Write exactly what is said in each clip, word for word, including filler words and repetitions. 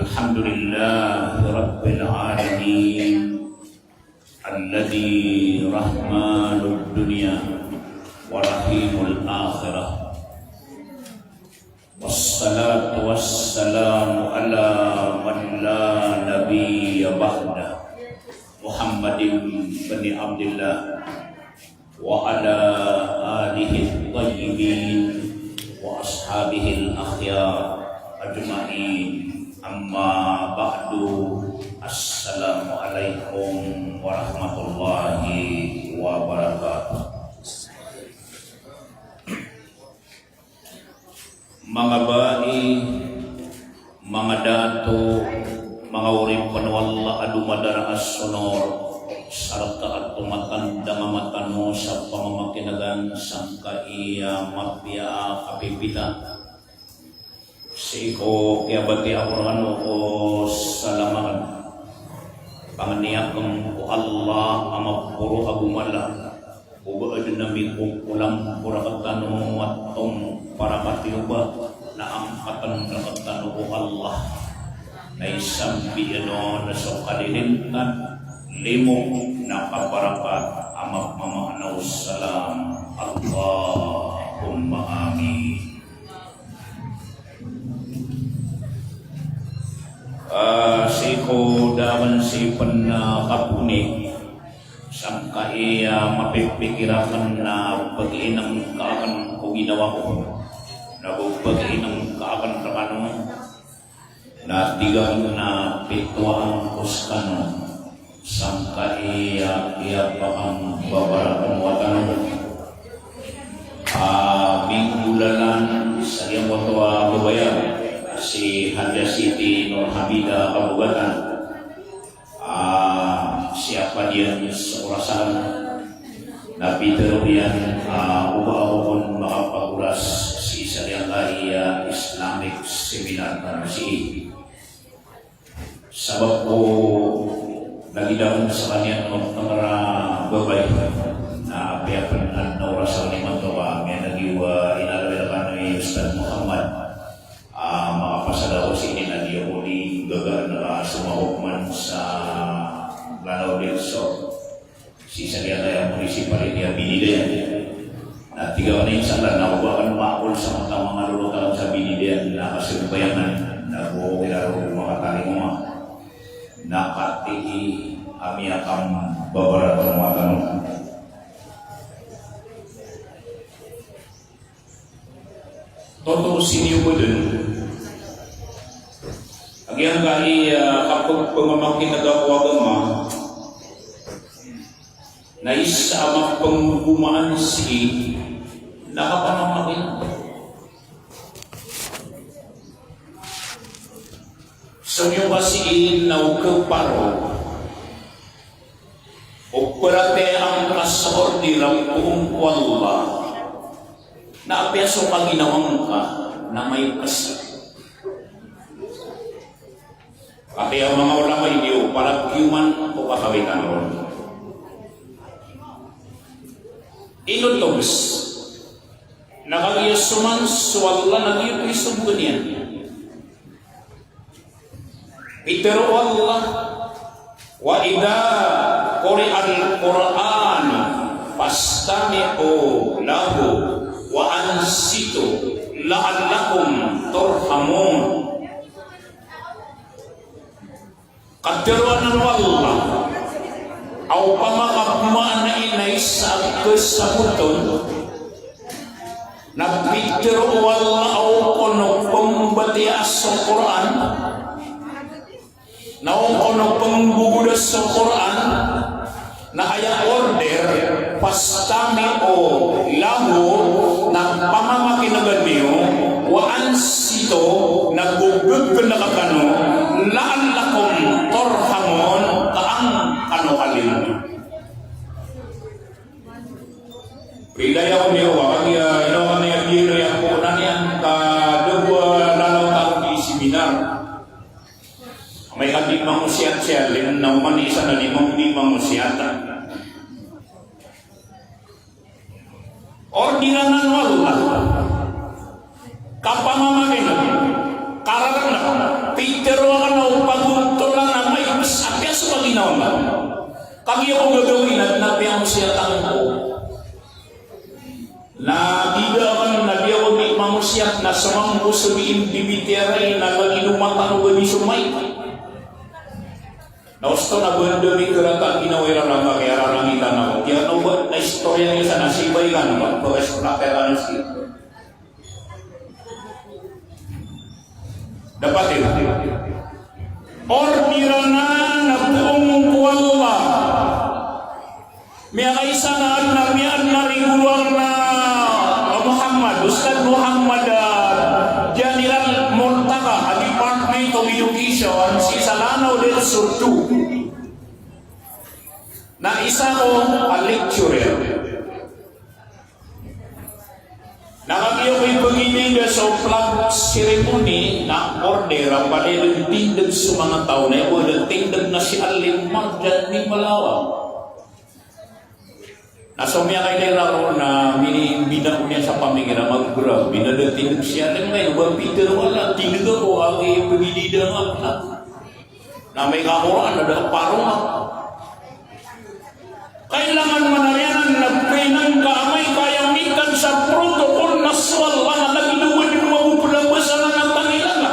Alhamdulillahi Rabbil Alamin, alladhi rahmanud dunya wa rahimul akhirah. Wassalatu wassalamu ala man la nabiyya ba'dah, Muhammadin bin Abdillah, wa ala alihi tayyibin wa ashabihi al-akhyar ajma'in. Amma ba'du. Assalamu alaikum warahmatullahi wabarakatuh. Manga bai, manga dato, manga oripn o Allah a domadara a sonor, sarta a tomatandang a mata tano sa pamamakinagan sangkai a mapiya a kapipita. Sii ko kiyabatiya ko rkano ko salam akn. Pangni akn ko Allah a maporo ago mala. O ba adn a mikokolang ko rktano a tomo para katiyoba na angkatn rktano o Allah. Na isambi ino na so kalilintan, limo na kabarakat a mapmamaana o salam. Allahumma amin. Ah, sii ko da akn sii pn, ah, kaponi, sangkai a mapipikir akn na pagiinngka akn ko ginawa ko, na go pagiinngka akn rkano, na tig akn na pitowan ko skano. Sangkai a kiyapakambabaratn o wata tano a minggolalan sa giyangkoto a babaya si Hajah Siti Nurhamidah Kabogatan. Ah, siyapa diyan sa orasan na pitharo iyan, ah, o ba ako kon makapagoras sii sa giyangkai a Islamic seminar tano sii. Sabap ko lagid akn skaniyan o tngra babay na apiya pn adn a oras akn imanto ka miyan'g iyo a inaloy rkano i Ustadh Muhammad a makapasad ako sii na di ako di gagaan ka somawak man sa Lanao del Sur. Sii sa giyangkaya municipality a Binidayan. Na tig akn a insha Allah na o ba akn maakol sa manga lolot akn sa Binidayan na kasambayangan na go kiran roo makatalingoma. Na katii a miyakambabaratn o wata tano. Toto sii niyo bo dn a giyangkai a kapagpamamakin'g ko agama na isa a mapnggogomaan sii na kapamamakin. So niyo ba sii na o khaparo o paratiyaya angka sa order a poon ko Allah, na apiya so kaginawangka na maipes. Katii a manga ulama ini o palagioman ko kakawitan ron. Ino togs na kagiya so man so Allah na giyoto i sogoan iyan. Pitharo o Allah, "Wa idha quri'al Qur'anu fastami'u lahu wa ansitu la'allakum turhamun." Katharo anan o Allah a opama ka pmaana iyan na isa a kasabotan na pitharo o Allah a o kon o pmbatiyaa so Qur'an, na o kon o pnggogoda so Qur'an, na aya order, "Fastami'u lahu," na pamamakin'ga niyo, "wa ansitu," na gogegn kano, "la'allakum turhamun," ka an kano kalimo. Pila iyan o niyo, wa kagiya ino kano iyan, biyano iyan ko nan iyan ka dowa lalaw tano di seminar. Amay ka di mangosiyat si Alin, na oman i isa na di mang-, di mangosiyat. Order anan o Allah. Kapamamakin, kararangn, pitharo anan Kagiya ko gagawii na piyangosiyatan ko. Na di da akn na di ako di mangosiyat na so mambo so di imbibitiyarai na lagid o mata ko ba di so mic. Na osto na ba anda mikarata a ginawa iran a makiyararangitan ako. Kiyanoba na istorya niyo sa nasibay ka na ba, ba istorya ka na si Dapat iran. Ordiran a poon ko Allah. Miyakaisa na adn a, miyadn a regular na, ah, Muhammad, Ustadh Muhammad, ah, General Murtaqa, a Department of Education, sii sa Lanao del Sur two. Na isa ko a lecturer. Na kagiya ko ipagini da so flag ceremony na order a palaya dn tindg so manga taw na ibo da tindg na si Alim Marjan di Malawa. Na so miyakailay roo na mini-, binaon iyan sa pamikir a magbra, bina da tindg si Alim, na ibo a Peter wala, tindg ako, agi ipagini da nga flag. Na amay ka Qur'an na da a paroma. Kailangan manariyanan na pinangka amay ka aya mikan sa protocol na so Allah na lagid o ba di mo mabobolabasan a tangilanga.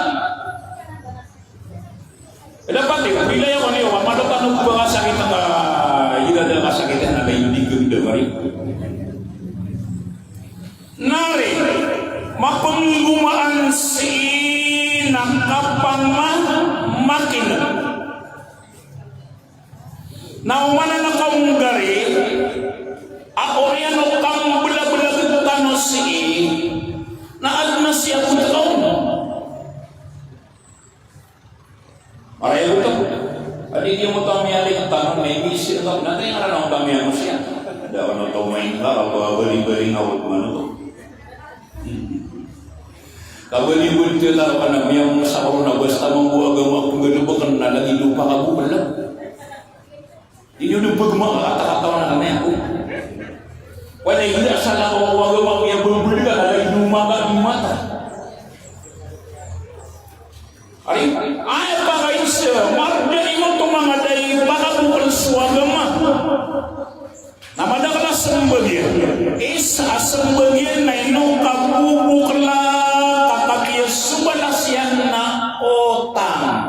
Dapat iyo, bilay ako niyo, a malo tano pangakasakit a, ira da kasakitan a ba indi ganda mari. Nari, mapnggomaan sii na kapamamakineg. Na oman a nakaonggari a oriyan o kamblablag tano sii na adn a sii a botkaw. Maray a botkaw. Adi di mo tano miyaling tano na imisi a tano na taya ngaran a tano miyanosiya. Da kano tao maingka, ka ba bali-bali nga wag mano to. Kabalimbal tiyala ka na miyamosakor na basta mambo agama ko gano ba kna lagid o pakabokl. Di niyo dn pagmakatakataw na kna ako. Wala iya sa lakaw ko agama ko iya bambal ka na lagid o maka di mata. Ari, aya pakaisa, marda imo to manga da i pakabokl so agama. Na madakl a smbag iyan. Isa a smbag iyan na ino kabobokla ka kagiya so balas iyan na otang.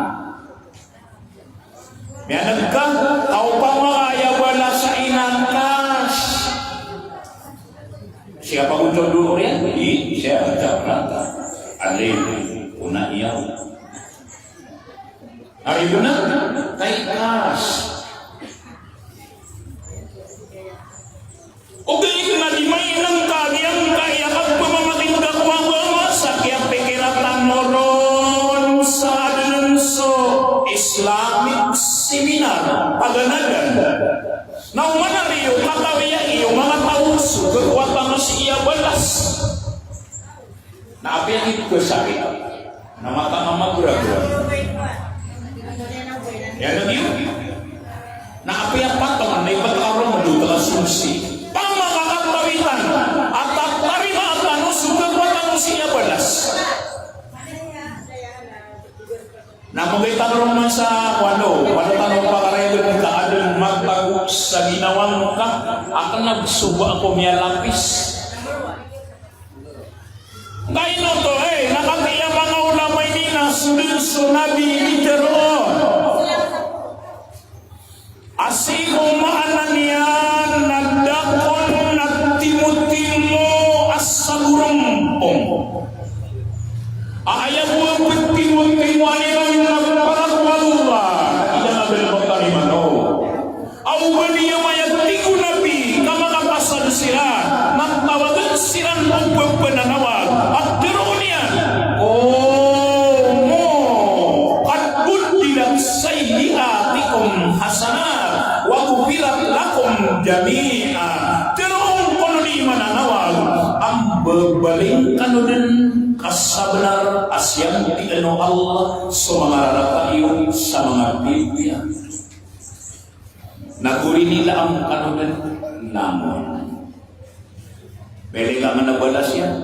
Miyaneg ka, ka opama ka aya balas a ina cash. Sii ka pagontol dn oriyan, di, sii ka jabrata. Alim, ona iyaw. Ari bnar, kay cash. Ogaid na di mainang ka giyangkaya kapamamakineg ko agama sa kiyapikira tano ron sa adn so Islamic seminar, paganadan. Na oman a riyo, katawi a iyo manga taw so khakowa tano sii a balas. Na apiya ipkhasakit na mataan a magoragorago. Aya lagid iyo. Na apiya patongan na ibt a roo na dowa ka sumsi. Pamakakatawi tano a tatarimaa tano so khakowa tano sii a balas. Na manggaitang roo man sa, wano, wano tano pakarayag ka adn matago sa ginawa ngka a knag so ba ako miyalapis. Kaino to, eh, na katii a manga ulama ini na so dn so Nabi i tharoon a sii ko maana niyan na da kon na timotimo a sagorompong. A aya bo a ptimotimo a iran na para ko Allah, ida na dn pakarimano. Aw ba niyan maya tig o Nabi, ka makapasad siran, na tawagan siran o ppananawag, a tharoon iyan, "Qumu, qad buddilat sayyi'atikum hasanat, wa ghufirat lakum jami'a." Tharoon kon o di mananawag, a mbabaling kano dn ka sabnar a siyamtian o Allah so manga rarata iyo sa manga pipiya. Na gorinila angkano dn, namon. Pwede ka man a balas iyan.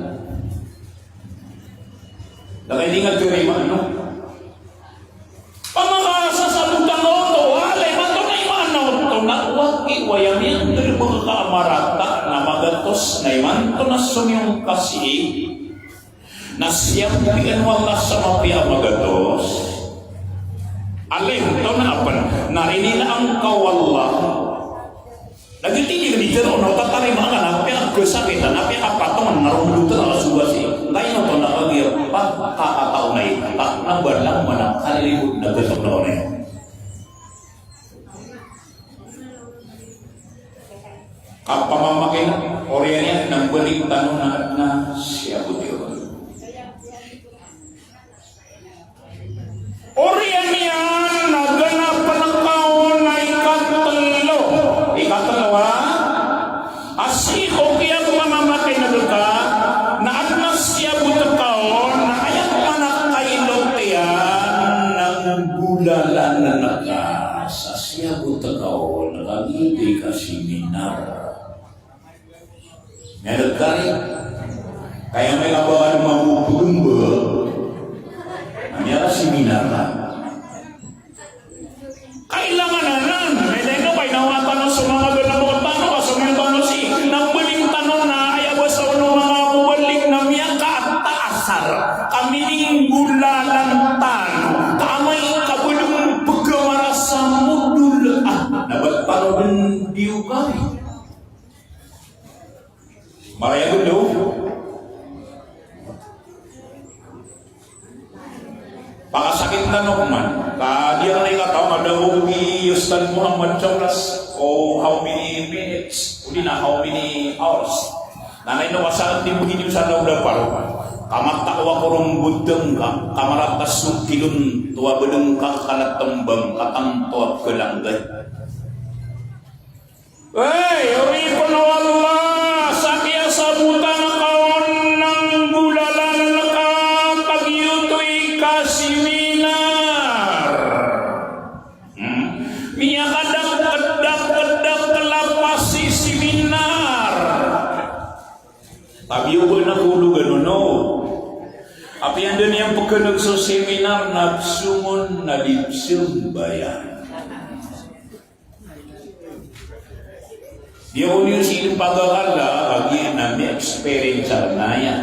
Na kay di nga tiyori maano. Pamakasasabot a oto, walay mato na imaana oto, na na imanto na somiyong ka sii, na siyapian o Allah sa mapiya a magatos. Alim to na apan, na rinilaan ka o Allah. Lagid i di titero na o tatarima ka na apiya kasakitan, apiya kapatongan, na roo dn tero a soba sii. Ntaino to na kagiya pagkakatao na ito, na ba lang man a kalilibot na gatok na onay. Kapamamakin, oriyan iyan na mbalik tano na adn a siyabot iyan. Oriyan iyan na ganapan ka on a ikatlo. Ikatlo, ha? A sii ko kiyapamamakin ka, na adn a siyabot ka on, na aya man a kailot iyan na nggolalan ka sa siyabot ka on, na kagiya di ka seminar. Miyadagari. Kaya may kabakan mambo pagamba. Na miyaka-seminar na. Kailangan anan. May dahil na kainawa tano so manga bala mo tano, ka so manga tano sii. Na mbaling tano na aya ba sa ono manga mubalik na miyakataasar. Ka mininggolalan tano. Ka amay ka ba dn pagkamarasa modol. Ah, na ba tano dn di okari. Maraya gendo. Pakasakit tano man. Ka di akn ikataw a da o i Ustadh Muhammad Chaulas o how many minutes, o di na how many hours. Na ino ka sa di bgi di Ustadh Lauda Paro. Ka matakwa ko ron btng ka, ka marata so kilon to a bdng ka, ka na tmbang ka tanto a kalanggay. Ay, oripn o Allah, sa kiyasabotan ka on na nggolalan ka, kagiya oto i ka-seminar. Hmm? Miyakadakdakdakdakl a pasiseminar. Tabiyo ba na kologan ono. Apiya anda niyan pkhan'g so seminar na psongon na di psambayang. Di ako niyo sii pagakala, kagiya na mi-experience a naya.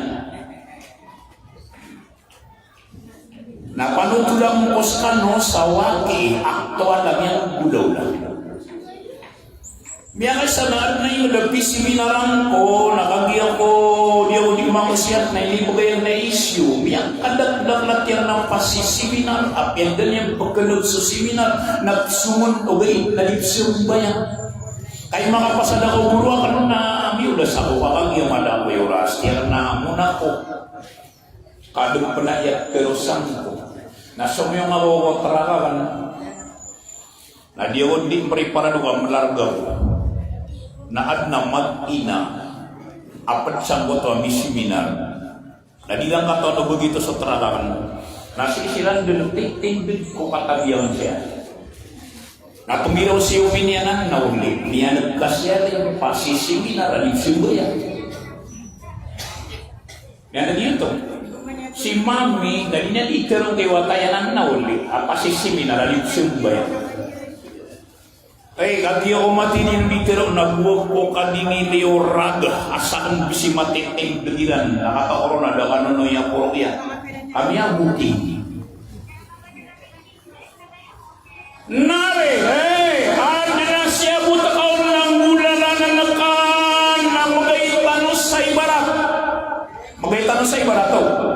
Na panotolan ko skano sa waki, aktual a miyagolalan. Miyakaisa na adn a iyo da piseminaran ko, na kagiya ko di ako di makasiyat na inibgay na issue. Miyakadakdakl a tiyan a pasiseminar, apiya anda niyan pkhan'g so seminar na psongon ogaid na di psambayang. Kay makapasad ako goro akn na miyoda sa ko ka kagiya mada ko i oras, tiyan na mona ko. Kadg pn a iyat tero sangko. Na somiyong ako ko trakakn. Na di ako di mpreparado ka mlarga ko. Na adn a mag-ina a pd sangkoto a miseminar. Na di lang katawan o bgay to so trakakn. Na sii siran dn titindg ko katabiyan siya. Na pnggiraw si Omin iyan anan na oli, miyan'g ka siya di pasiseminar a di psambayang. Miyan'g iyan oto. Si Mami, na di niyan itharo ko wata iyan anan na oli, a pasiseminar a di psambayang. Ay, kagiya ko matini di tero na bo ako kadingin iyo raga, a sakn bisi matitindg iran, na katawan ko ron a da kano niyan poro iyan. Kami a booking. Na ri, hey, adn a siyabot ka on na nggolalan ka, na mbgay tano sa ibarat. Mbgay tano sa ibarat oto.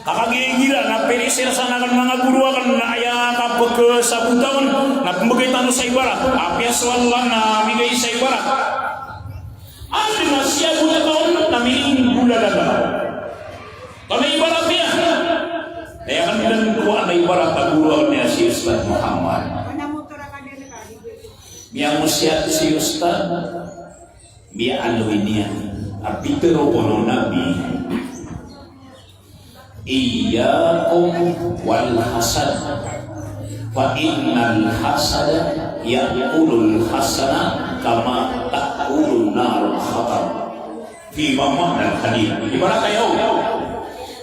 Ka kagiya igira na piri sii sa anan manga goro akn na aya kapkasabota on, na pmbgay tano sa ibarat. Apiya so Allah na migay sa ibarat. Adn a siyabot ka on na minggolalan ka. Kami ibarat iyan. Aya kami dn ko a ibarat a goro akn iyan si Ustadh Muhammad. Miyangosiyat si Ustadh. Miyaaloy niyan a pitharo o Nabi, "Iyyakum wal hasad, fa innal hasada ya'kulul hasanat kama ta'kulun narul hatab." Fi ma ma'nal hadith. Ibarat aya,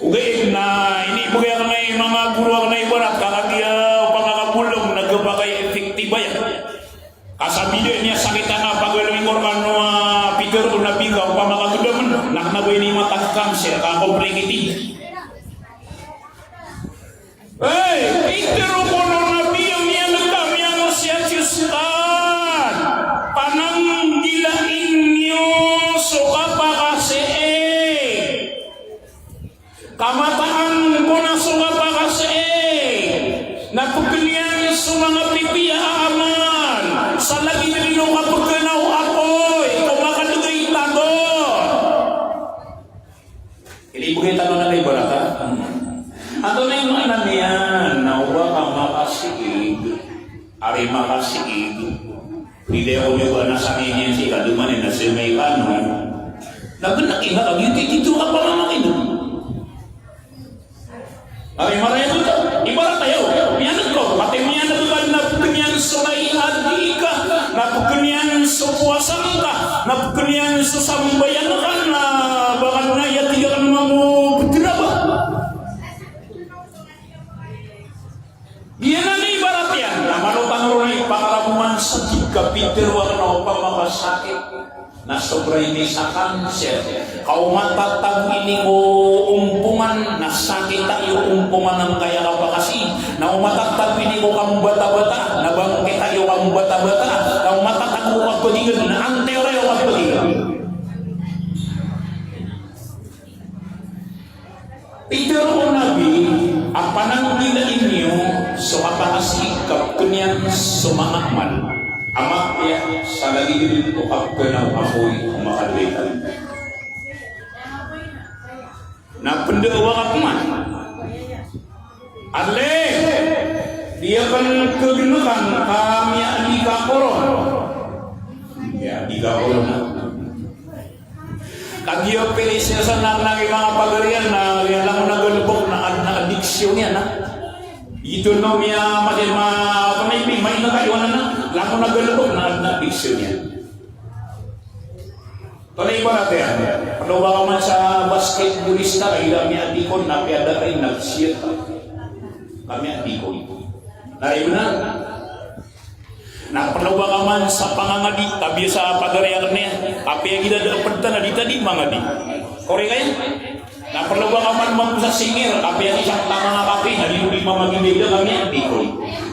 ogaid na inibgay akn i manga goro akn a ibarat ka kagiya pangakabolong na khapakay a effective aya. Ka sa bida niyan sakitan a pagaloy ko rkano a pitharo o Nabi Sii ka complicated. Hey, pitharo o Nabi a miyaneg ka, miyanosiya so Diyos ka, pananggilai niyo so kapakasii. Kamataan ko na so kapakasii, na pkn iyan so manga pipiya a amal, sa lagid dn o kapkn o apoy ko makadgay tago. Inibgay tano na ibarat a. Antonaa i maana niyan na o ba ka makasiid, ari makasiid. Di dn ako di ba na sa kanya si kaduman na si may kano. Na gnak iyan ka, di, di, di, di ka pamamakineg. Ari maraya ko ta, ibarat aya, miyaneg ka, pati miyaneg ka na pkn iyan so lay a adi ka, na pkn iyan so powasa ka, na pkn iyan so sambayang ka, na ba ka na aya tig akn mambo pthraba. Giyanan i ibarat iyan, na mano tano ron i pangaramo man sa tig ka pitharo akn a opama ka sakit. Na sobra ini sa cancer. Ka o matatago ini ko ompongan, na sakita iyo ompongan angkaya kapakasii. Na o matatago ini ko kambata-bata, na bangkita iyo kambata-bata. Na o matatago ko kapagingd, na anteora iyo kapagingd. Pitharo o Nabi a pananggilai niyo so kapakasii ka pkn iyan so manga amal a mapiya sa lagid dn o kapkn o apoy ko makadgay tago. Na pndawa ka pman. Adn, di akn kagnakan ka miyaadi ka koron. Miyaadi ka koron. Kagiya pili siya sa na, na manga pagari iyan na, iyan langon a galbk na adn a adiksyon iyan na. Ito no miya, mati ma, apa na ipi, maina ka iwanan na, langon a galbk na adn a adiksyon iyan. Tonaa i ibarat iyan. Pd o ba ka man sa basketbolista, ka ida miyaadi kon, na piyada ka inabsir. Ka miyaadi kon. Na rin na. Na pd o ba ka man sa pangangadi, ka biyasa a pagari akn iyan, apiya giya da a pd tano a di tano di mangadi. Korek aya? Na pd o ba ka man mambo sa singer, apiya isa a manga kapi, na di mamagida-gida ka miyaadi kon.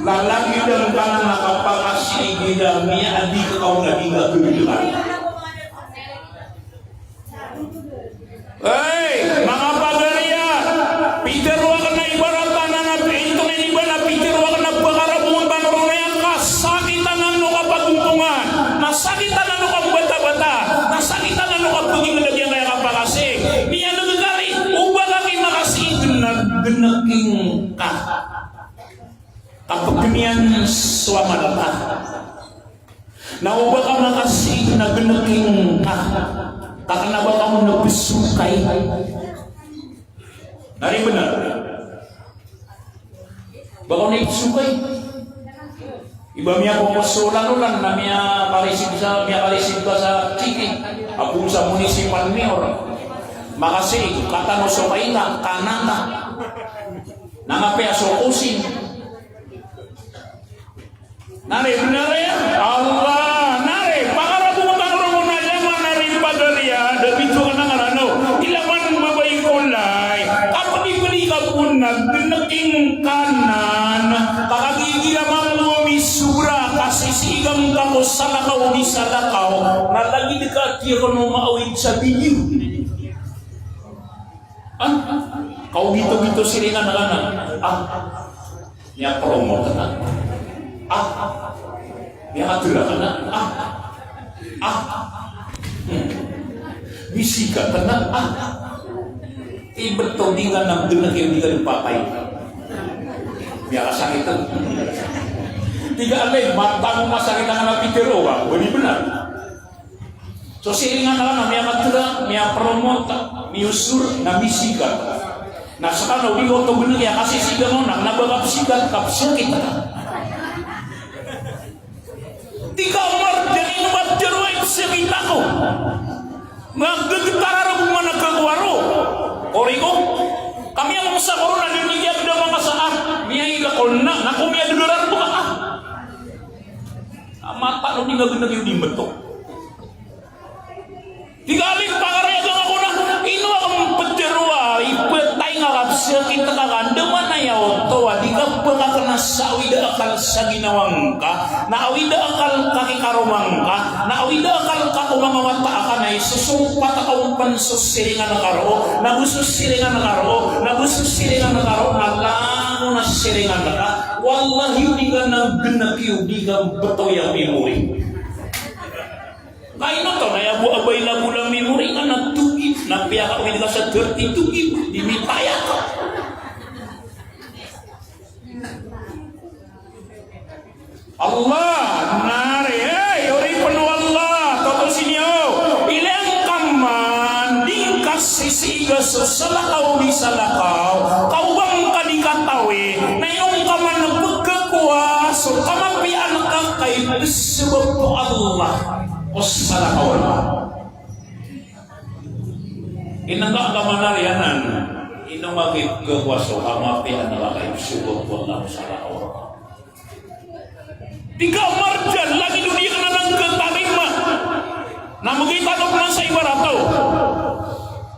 Lagid angkanan a kapakasii, giya miyaadi ka kaon a di ka gagagad. Hey, manga pagari a, pitharo akn a ibarat anan a, intonaa ini ba na pitharo akn a pakarabongan tano ron iyan, na sakit anan o kapagompongan, na sakit anan o kambata-bata, na sakit anan o kapagingd a giyangkaya kapakasii. Miyaneg ka ri, o ba ka ki makasiid na gnkin ka. Kapkn iyan so amal ka. Na o ba ka makasiid na gnkin ka, ka kna ba ka on na psokay. Na ri bnar. Ba ka on na ipsokay. Iba miyakokosolan olan na miyakarisib sa, miyakarisib ka sa chicken. Apo sa municipal mayor. Makasiid, katano so kaina, kanan ka. Na nga piya so kosin. Na ri, bnar aya? Allah, na ri, pakarabongan tano ron a ilay man a ri pagari a, da bitowan a ngaran o. Ilay man a babay ko lay. Kapdipdi ka pn na gnkin ka nan. Ka kagiya mambo a misobra, kasisigan ka ko salakaw di salakaw. Na lagid ka tiyo ko no maawid sa video. Ah, kaw gito-gito siringan ka na. Ah, miyapromote ka na. Ah, miyakatera ka na. Ah, ah. Hmm. Misikat ka na. Ah. Ibt o di nga na gnk iyo di ka dn patay. Miyakasakit ka. Tig a alay, matag o masakit a nga na pitharo ka, ba di bnar. So siringan ka na miyakatera, miyapromote, miyosor, na misikat. Na skano di ko oto gnk iyan, kasisigan ko na, na ba ka psikat, kapsakit ka. Tig a Omar, dn ino ba tero a ipsakit ako. Na ggtara ro bo man a kagowaro. Korek ko. Ka miyamamsa ko ron a dn iyan da mangasa a. Miyaila ko na, na ko miyadgdgaran bo ka a. A mata no di nga gnk iyo di mbeto. Tig a alay, pagari a giyangkoto na, ino a Ba ka kena sa awid a akal sa ginawa ngka, na awid a akal ka ki karoma ngka, na awid a akal ka ko manga wata a ka na isosompat a ka on pen so siringan ka roo, na go so siringan ka roo, na go so siringan ka roo, na langon a siringan ka. Wallahi, o di ka na genek iyo, o di ka mbetawi a memory. Ka ino to, na aya bo a ba ila bola memory ngka na togib, na piyakaawid ka sa thirty togib, di mitaya ka. Allah, nari, eh, oripen o Allah, totosi niyo, ilay ngka man, di ngka sisii ga so salakaw di salakaw, ka o ba ngka di katawi, na ino ngka man pegakowa so kamapiyaan ka, ka ipesebab o Allah o salakaw. Inengka ka manariyanan, ino nga ki pegakowa so kamapiyaan ka, ka ipesebab o Allah o salakaw. Di ka marjan lagid o di ka na nangkatarima. Na megi tano peman sa ibarat o,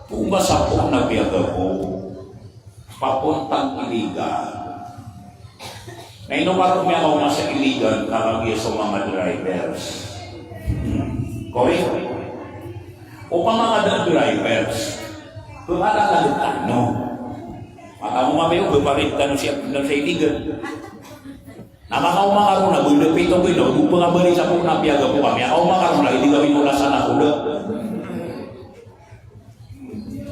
pongka sa pong na piyagapo, papontang Iligan. Na ino ka roo miyakaoma sa Iligan, ka kagiya so manga drivers. Hmm. Kori? Opama ka da drivers, pekara ka da tano. Mata mo mapiyo, beparit tano siya, tano sa Iligan. Na makaoma ka roo na, benda pito ko ino, go pengabali sa pong na piyagapo ka, miyakaoma ka roo na, iligaw ino lasan ako da.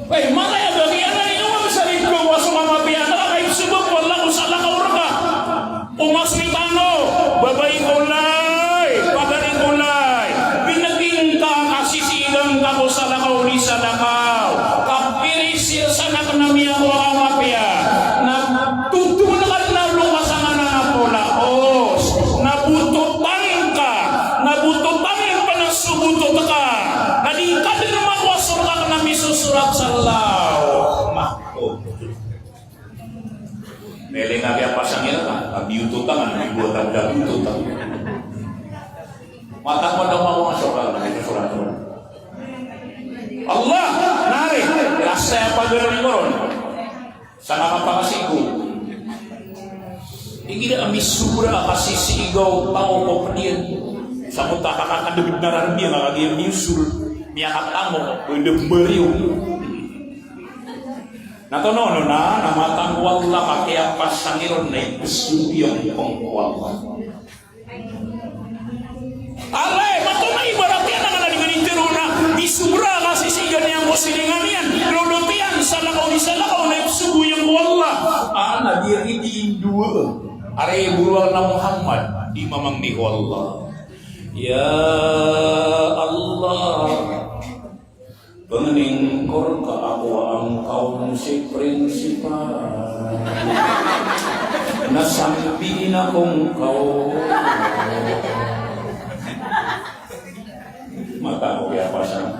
Ay, matay a gamiyan na ino, manga sarip ko, waso mamapiyaan ka, ka ipesebab o Allah o salakaw reka. O maswitano, babay ko lay, pagari ko lay, bineging ka, kasisiigan ka ko salakaw di salakaw. Kapiris iyo sa anak na miyakowa ka mapiya. Na totoon ka na olo ka sangkanan a polaos. Na bototan ka, na bototan pen so botot ka. Na di ka den makowa so reka na misosorat sa Lawh Mahfudh. Meleng a kiyapasang iran ka, a biyototan, a biyototan, a biyototan. Mata ko da makowa so reka na misosorat. Allah, nari, rasa iya pagari ko ron. Sa kapakasigo. Igira a misobra a kasisiigaw, taw ko pediyan. Sa mota kakakadeged na rarbiyan a kagiya miyosol, miyakatango, pwede beriyo. Na tono, no, na, na matang ko Allah, ka kiyapasang iron na ipesobi ang pangko Allah. Alay, mato na ibarat iyan a di ka di tero na misobra a kasisiigan iyan ko siringan iyan, lolot iyan, salakaw di salakaw, na ipesobi ang ko Allah. Ana, di ri di Hindu. Ari, boroan na Muhammad, di mamangni ko Allah. Ya Allah. Pengening ko reka ako a angkaw si prinsipal. Na sambi na ko ngka. Mata ko kiyapasang.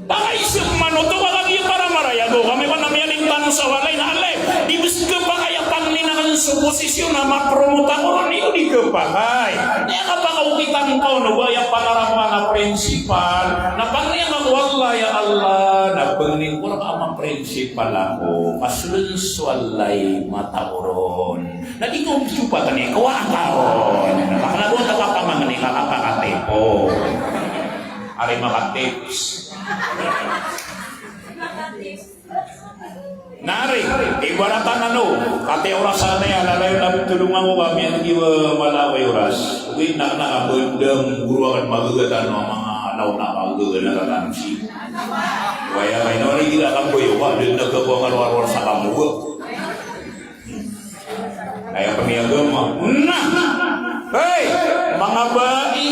Tangay sek manoto ka lagi para maraya do. Kami ko na miyaling tano sa walay na alay. Di bes ka pakay a pangni na kan so posisyon a mapromote ako ron, iyo di ka pakay. Di ka pakay o kitan ka on, o ba aya pangarap ka na prinsipal. Na pangni ka ko Allah, ya Allah, na pangni ko reka a maprinsipal ako. Kasolen so walay mata ko ron. Na di ko misupat a ni, kawaan ka ron. Na makalagot ka kapamangni ka kapakatipo. Ari makatips. Nari, ibaratan ano, katii oras a niyan, lalayon a tolongan ko kami, ano, di ba, mala ko oras. Ogaid na, na, kabendang, goro akan magagatan, no, manga, ano, na, magagatan, ano, si. Waya, kay, no, ri, di ka, kamboy, wa, di na, gagawa, karo, karo, sa, kamuga. Kaya, pamiyagama. Na! Hey! Manga bai,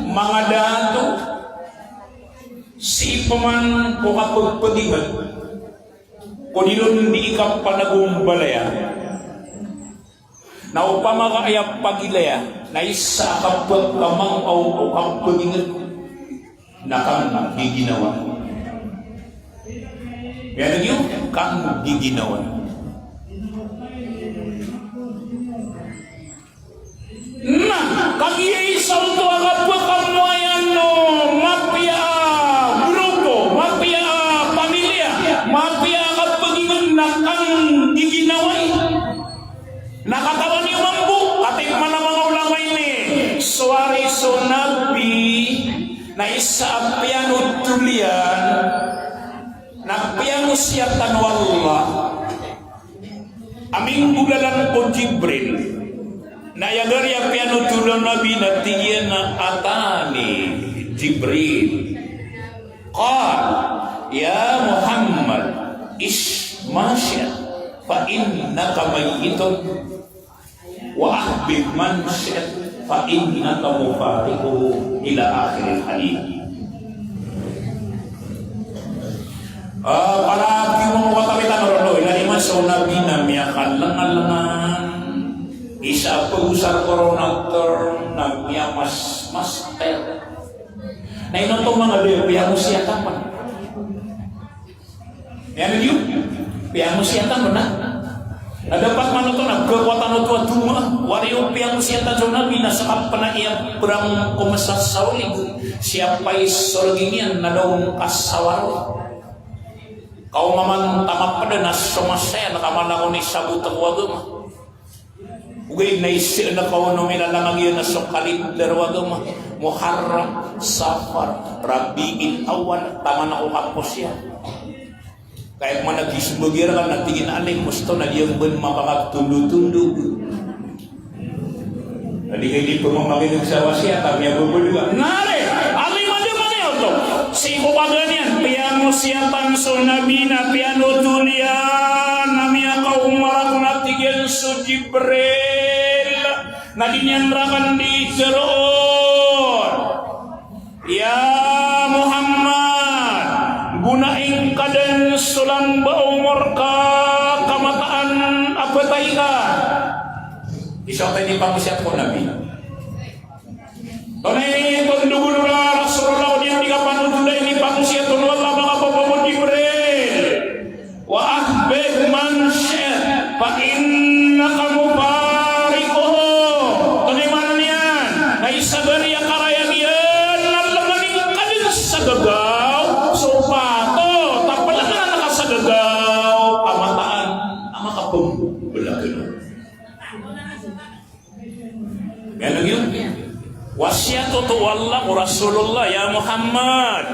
manga dato. Sii pman ko kapagpaginget. Ko di ron di kapanagombalayan. Na opama ka aya pagilaya, na isa a kapag kamang aw o kapag inget, na kang giginawa. Kaya lagi o, kang giginawa. Na, kagiya isa oto a kapag kamoayan o mapiya a grupo, mapiya a pamilya, mapiya a kapag inget Kanggiginawai. Na katawan iyo mambo, katii pman a manga ulama ini, so ari so Nabi na isa a piyanotol iyan, na piyangosiyatan o Allah a minggolalan ko Jibril. Na aya gari a piyanotol o Nabi na tig iyan a, "Atani Jibril." Qal, "Ya Muhammad, ish ma shi'ta, fa innaka mayyitun, wa ahbib man shi'ta, fa innaka mufariquhu," ila akhiril hadith. Ah, para di mo mawatawitan o rolo, ina iman so Nabi na miyakalangalangan, isa a pagosar ko ron a term na miyamasmaster. Na ino oto manga di, piyangosiyatan pn. Ino di, piyangosiyatan pn na. Na dapat man oto na kekuatan oto a duma. Wari o piyangosiyatan so Nabi na saka pn a iya brang ko masasaolig. Siyapa i sorgi niyan na da on kasawar. Kaoma man taman pd na so masa iyan ka mala ko ni sabot ko agama. Ogaid na isa na kaono milalangag iyan a so kalendar o agama, Muharram, Safar, Rabiul Awwal, taman ako kapos iyan. Kaya man a gismbag iran na tig iyan a, "Alay, musto na di ako bn mapakatondotondog." Na di kayo di pamamakineg sa wasiyat a miyababadoa. Na ri, alay, madama niyo oto. Sii ko kagiya niyan, piyangosiyatan so Nabi na piyanotol iyan a miyakaoma rakn a tig iyan so Jibril. Na di niyan rakn di tharoon, "Ya Muhammad, gonai ngka dn so lamba o omor ka, ka mataan a phatay ka." Isa oto i inipangosiyat ko Nabi. Tonaa i tondogon o Rasulullah, o di niyan di kapanododa, inipangosiyat o Allah, manga papa ko Jibril. "Wa ahbib man shi'ta, fa innaka mufariquhu." Tonaa i maana niyan? Na isa gari a karayag iyan na langanin ka dn sa gagaw so patot a palanganan ka sa gagaw a mataan a makapmblag. Miyaneg iyo? Wasiyat oto o Allah ko Rasulullah, "Ya Muhammad,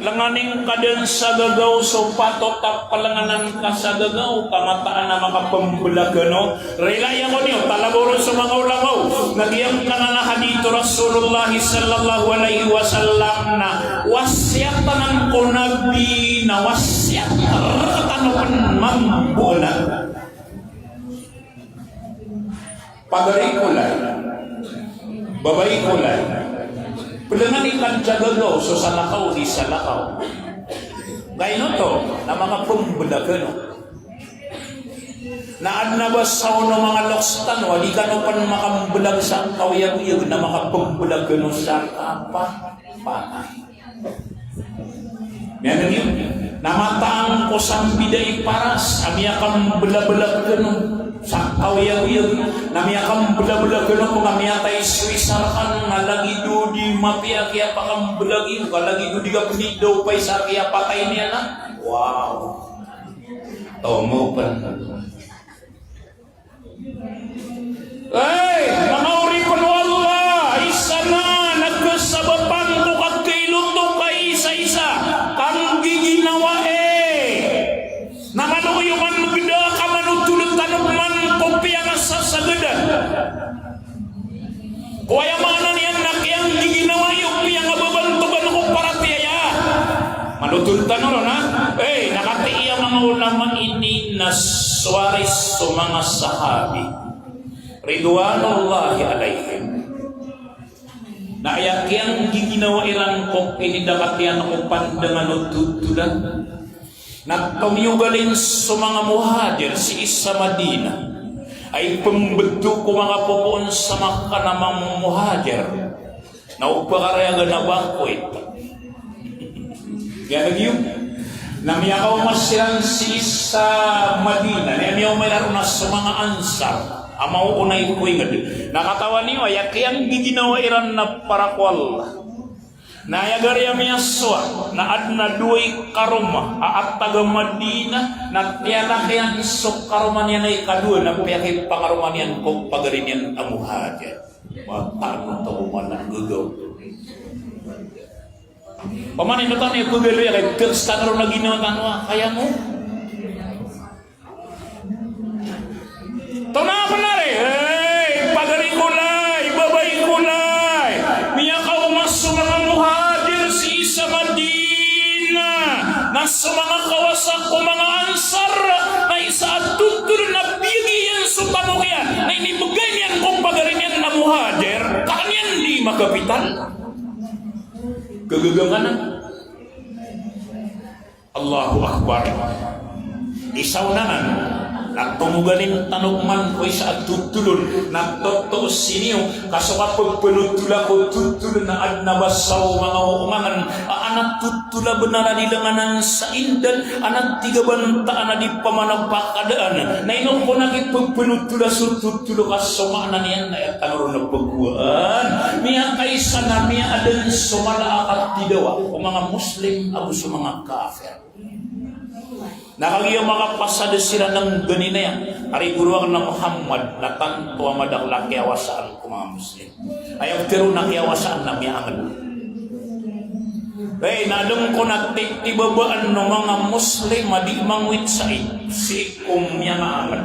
langanin ka dn sa gagaw so patot a palanganan ka sa gagaw ka mataan a makapmblag kano." Rilai ako niyo, talaga ron so manga ulama o na giyangkanan a hadith o Rasulullah sallallahu alaihi wasallam na wasiyat anan ko Nabi na wasiyat rktano pn mambo anan. Pagari ko lay, babay ko lay, pdngani kan sa gagaw so salakaw di salakaw. Kaino oto na makapmblag kano? Na adn a ba sa ono manga loks tano a di kano pn makamblag sa kaoyagoyag na makapmblag kano sa kapatay. Miyaneg iyo? Na mataan ko sambida i paras a miyakamblablak kano sa kaoyagoyag, na miyakamblablak kano ko ka miyatay so isa rkano, na lagid o di mapiya a kiyapakamblag iyo, ka lagid o di ka pnidawpay sa kiyapatay niyan a. Wow. Tomo pn. Ay, manga oripn o Allah, isa na, na kasabapan ko kakailoto ka isa-isa, kanggiginawai. Na mano iyo man mgda ka manothol tano man ko piyangasasagadan. Ko aya maana niyan na kiyanggiginawai o piyangababantogan ko paratiyaya. Manothol tano ron, ha? Eh, na katii a manga ulama ini na so ari so manga sahabi, ridwanullahi alaihim, na aya kiyanggiginawai ran ko kinidakatiyan ko pandangan o thotholan na tomiyogalin so manga Muhajir sii sa Madinah a ipmbto ko manga popoon sa Makkah na manga Muhajir. Na o pakarayagan a ba koit. Kaya lagi iyo, na miyakaoma siran sii sa Madinah, na miyaoma iran on a so manga Ansar a maoona i koingd. Na katawan iyo, aya kiyanggiginawai ran na para ko Allah. Na aya gari a miyasowa na adn a dowa i karoma a taga Madina, na tiyalak iyan so karoma niyan a ikadowa na piyakipangaroma niyan ko pagari niyan a Muhajir. Mataan o taw man a gagaw. Paman ino tano i pagaloya kay tagstanaro na ginawa tano a kaya mo. Tona pn ari, hey, pagari ko lay, babay ko lay. Miyakaoma so manga Muhajir sii sa Madina, na so manga kawasa ko manga Ansar na isa a totol na biyagi iyan so tamok iyan, na inibgay niyan ko pagari niyan a Muhajir, ka an iyan di makapital. Kagaga ngka nan. Allahu Akbar. Isa on anan na tomogalin tano man ko isa a totol on na toto siniyo, ka so kapagpanotola ko totol na adn a ba sa o manga omangan a ana totol a bnar a di langanan sa indan, ana tigabantaan a di pamanapakadaan. Na ino ko na kipagpanotola so totol ka so maana niyan na aya tano ron a pagowaan. Miyakaisa na miyaadn so mala a katidawa o manga Muslim ago so manga kafir. Na kagiya makapasad siran a ngganin aya, ari goro akn a Muhammad, na tanto a madakl a kiyawasaan ko manga Muslim. Aya ptharo na kiyawasaan na miyaangl. Hey, na adn ko na titibabaan o manga Muslim a di mangwit said sii ko miyangaangl.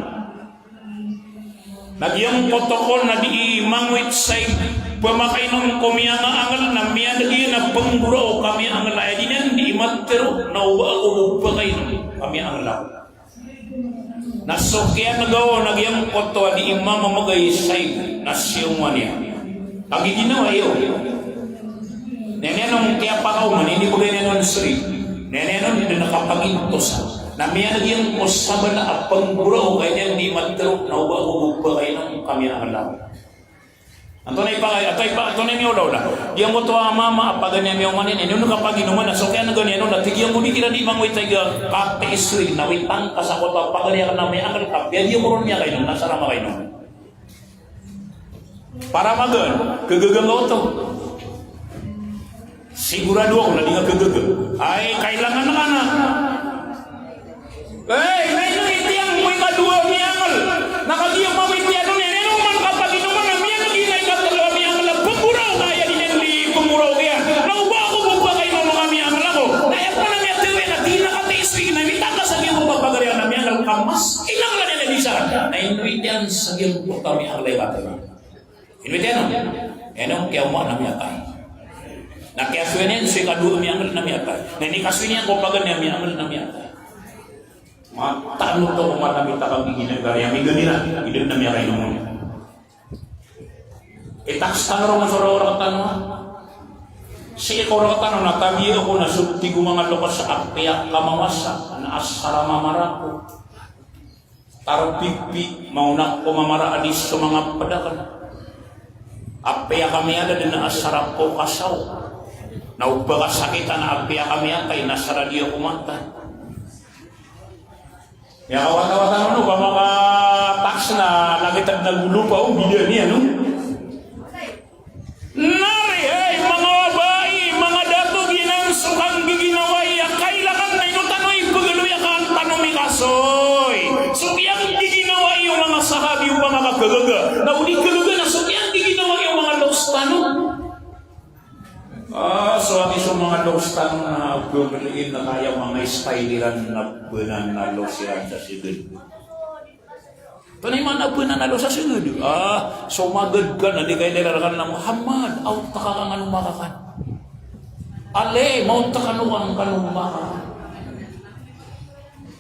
Na giyangkoto kon na di mangwit said, pmakainom ko miyangaangl na miyada iyan a pnggoraok a miyaangl, aya di niyan di matharo na oba ako bo pkainom a miyaangl ako. Na so kiyanega on na giyangkoto a di mamamagay said na siyoman iyan. Kagiya ginawa iyo. Na aya niyan on kiyapakaoma, inibgay niyan on sri. Na aya niyan on di dn kapagintosa. Na miyaneg iyan ko sabala a pnggoraok, aya niyan di matharo na oba ako bo pkainom ka miyaangl ako. Antonaa i pangay, antonaa i pa-, antonaa i miyaolaola. Giyangkoto a mama a paganay a miyaoma niyan, ino on kapaginoman na so kiyanega niyan on na tig iyan ko di kiran di mangwit a iga katiis ri, na witan ka sa koto a paganay akn a miyaangl ka, biyadi ako ron miyakainom, na asar a makainom. Para magaan, kagaga ngka oto. Sigurado ako na di nga kagaga. Ay, kailangan ka na. Ay, na ino itiyan ko ikadowa a miyaangl. Na kagiya mawit iyan on, ino man kapaginoman a miyaangl, di na ikatlo a miyaangl a pnggoraok, aya di niyan di pnggoraok iyan. Na oba ako bo pkainom a miyaangl ako. Na aya pn a miyatharo iyan na di na katiis, di na witan ka sa giyangkoto a pagari a miyaangl ka, mas kinanglan iyan a di sa. Na ino itiyan sa giyangkoto a miyaangl a iba. Ino itiyan on? Ino kiyaoma na miyatay. Na kiyasoy niyan so ikadowa a miyaangl na miyatay. Na inikasoy niyan ko paganay a miyaangl na miyatay. Mataan oto ko mata mita ka bigin a gari a miganira. Ino na miyakainom on. Itaks tano ron so roo rktano. Sii ko rktano na tabiya ako na so tig o manga loks a apiya ka mamasa na asar a mamara ko. Tarpipik, maona ko mamara a di so manga pd akn. Apiya kami a da dn a asar a pokasaw. Na o ba ka sakit a na apiya kami a kay na asar a di ako matay. Aya kawatawatan on o ba makataks na lagid a nagolopa o bida niyan, no? Nari, hay, manga babai, manga dato, giyanan so kanggiginawai a kailangan na ino tano ipagaloya ka an tano mikasoy. So kiyanggiginawai o manga sahabi o ba makakagaga. Na o di kagaga na so kiyanggiginawai o manga loks tano. Ah, so ati so manga loks tano na pagaliin na kaya manga style iran na bnar a loks iran sa siged. Antonaa i maana a bnar a loks a siged? Ah, so maged ka na di ka iniraran na Muhammad, a onta ka kangano makakan. Ale, maonta kano kangano makakan.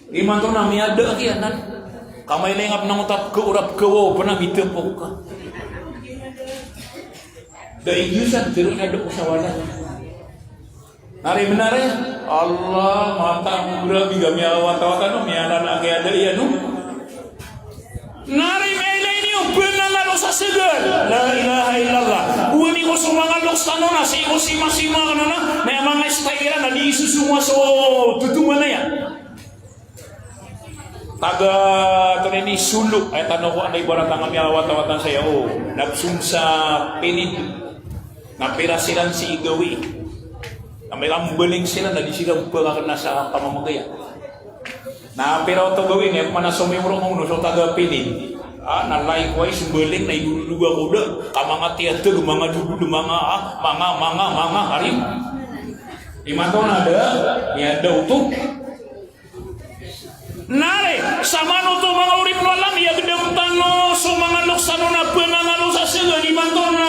Imanto na miyada kiyanan. Kamay na ingap na ngotat ka orap ka wow, pna mitepok ka. Da igiyosan, tiro na da ko sawalan. Nari bnar aya. Allah, mata ko grabe, ga miyawatawatan o, miyalala a kiyada iyan o. Nari miyailay niyo, bnar a loks a siged. La ilaha illallah. Owani ko so manga loks tano na, sii ko simasima kano na, na aya manga style iran na di isosonga so totoman aya. Taga, antonaa ini, Sulu, aya tano ko anda ibarat a nga miyawatawatan saya o, na psong sa Pinid. Na pira siran sii gawii. Amay ka mbaling siran na di siran pkakna sa pamamagaya. Na pira oto gawii, aya pman a somiyong roo ngka on so taga Pilin. Ah, na likewise, mbaling na idodog ako da. Ka manga tiyatag, manga dodog, manga, ah, manga, manga, manga, ari. Imanto na da, miyada oto. Na ri, samanoto manga oripn o Allah, miyagdam tano so manga loks tano na pmangaloks a sgd imanto na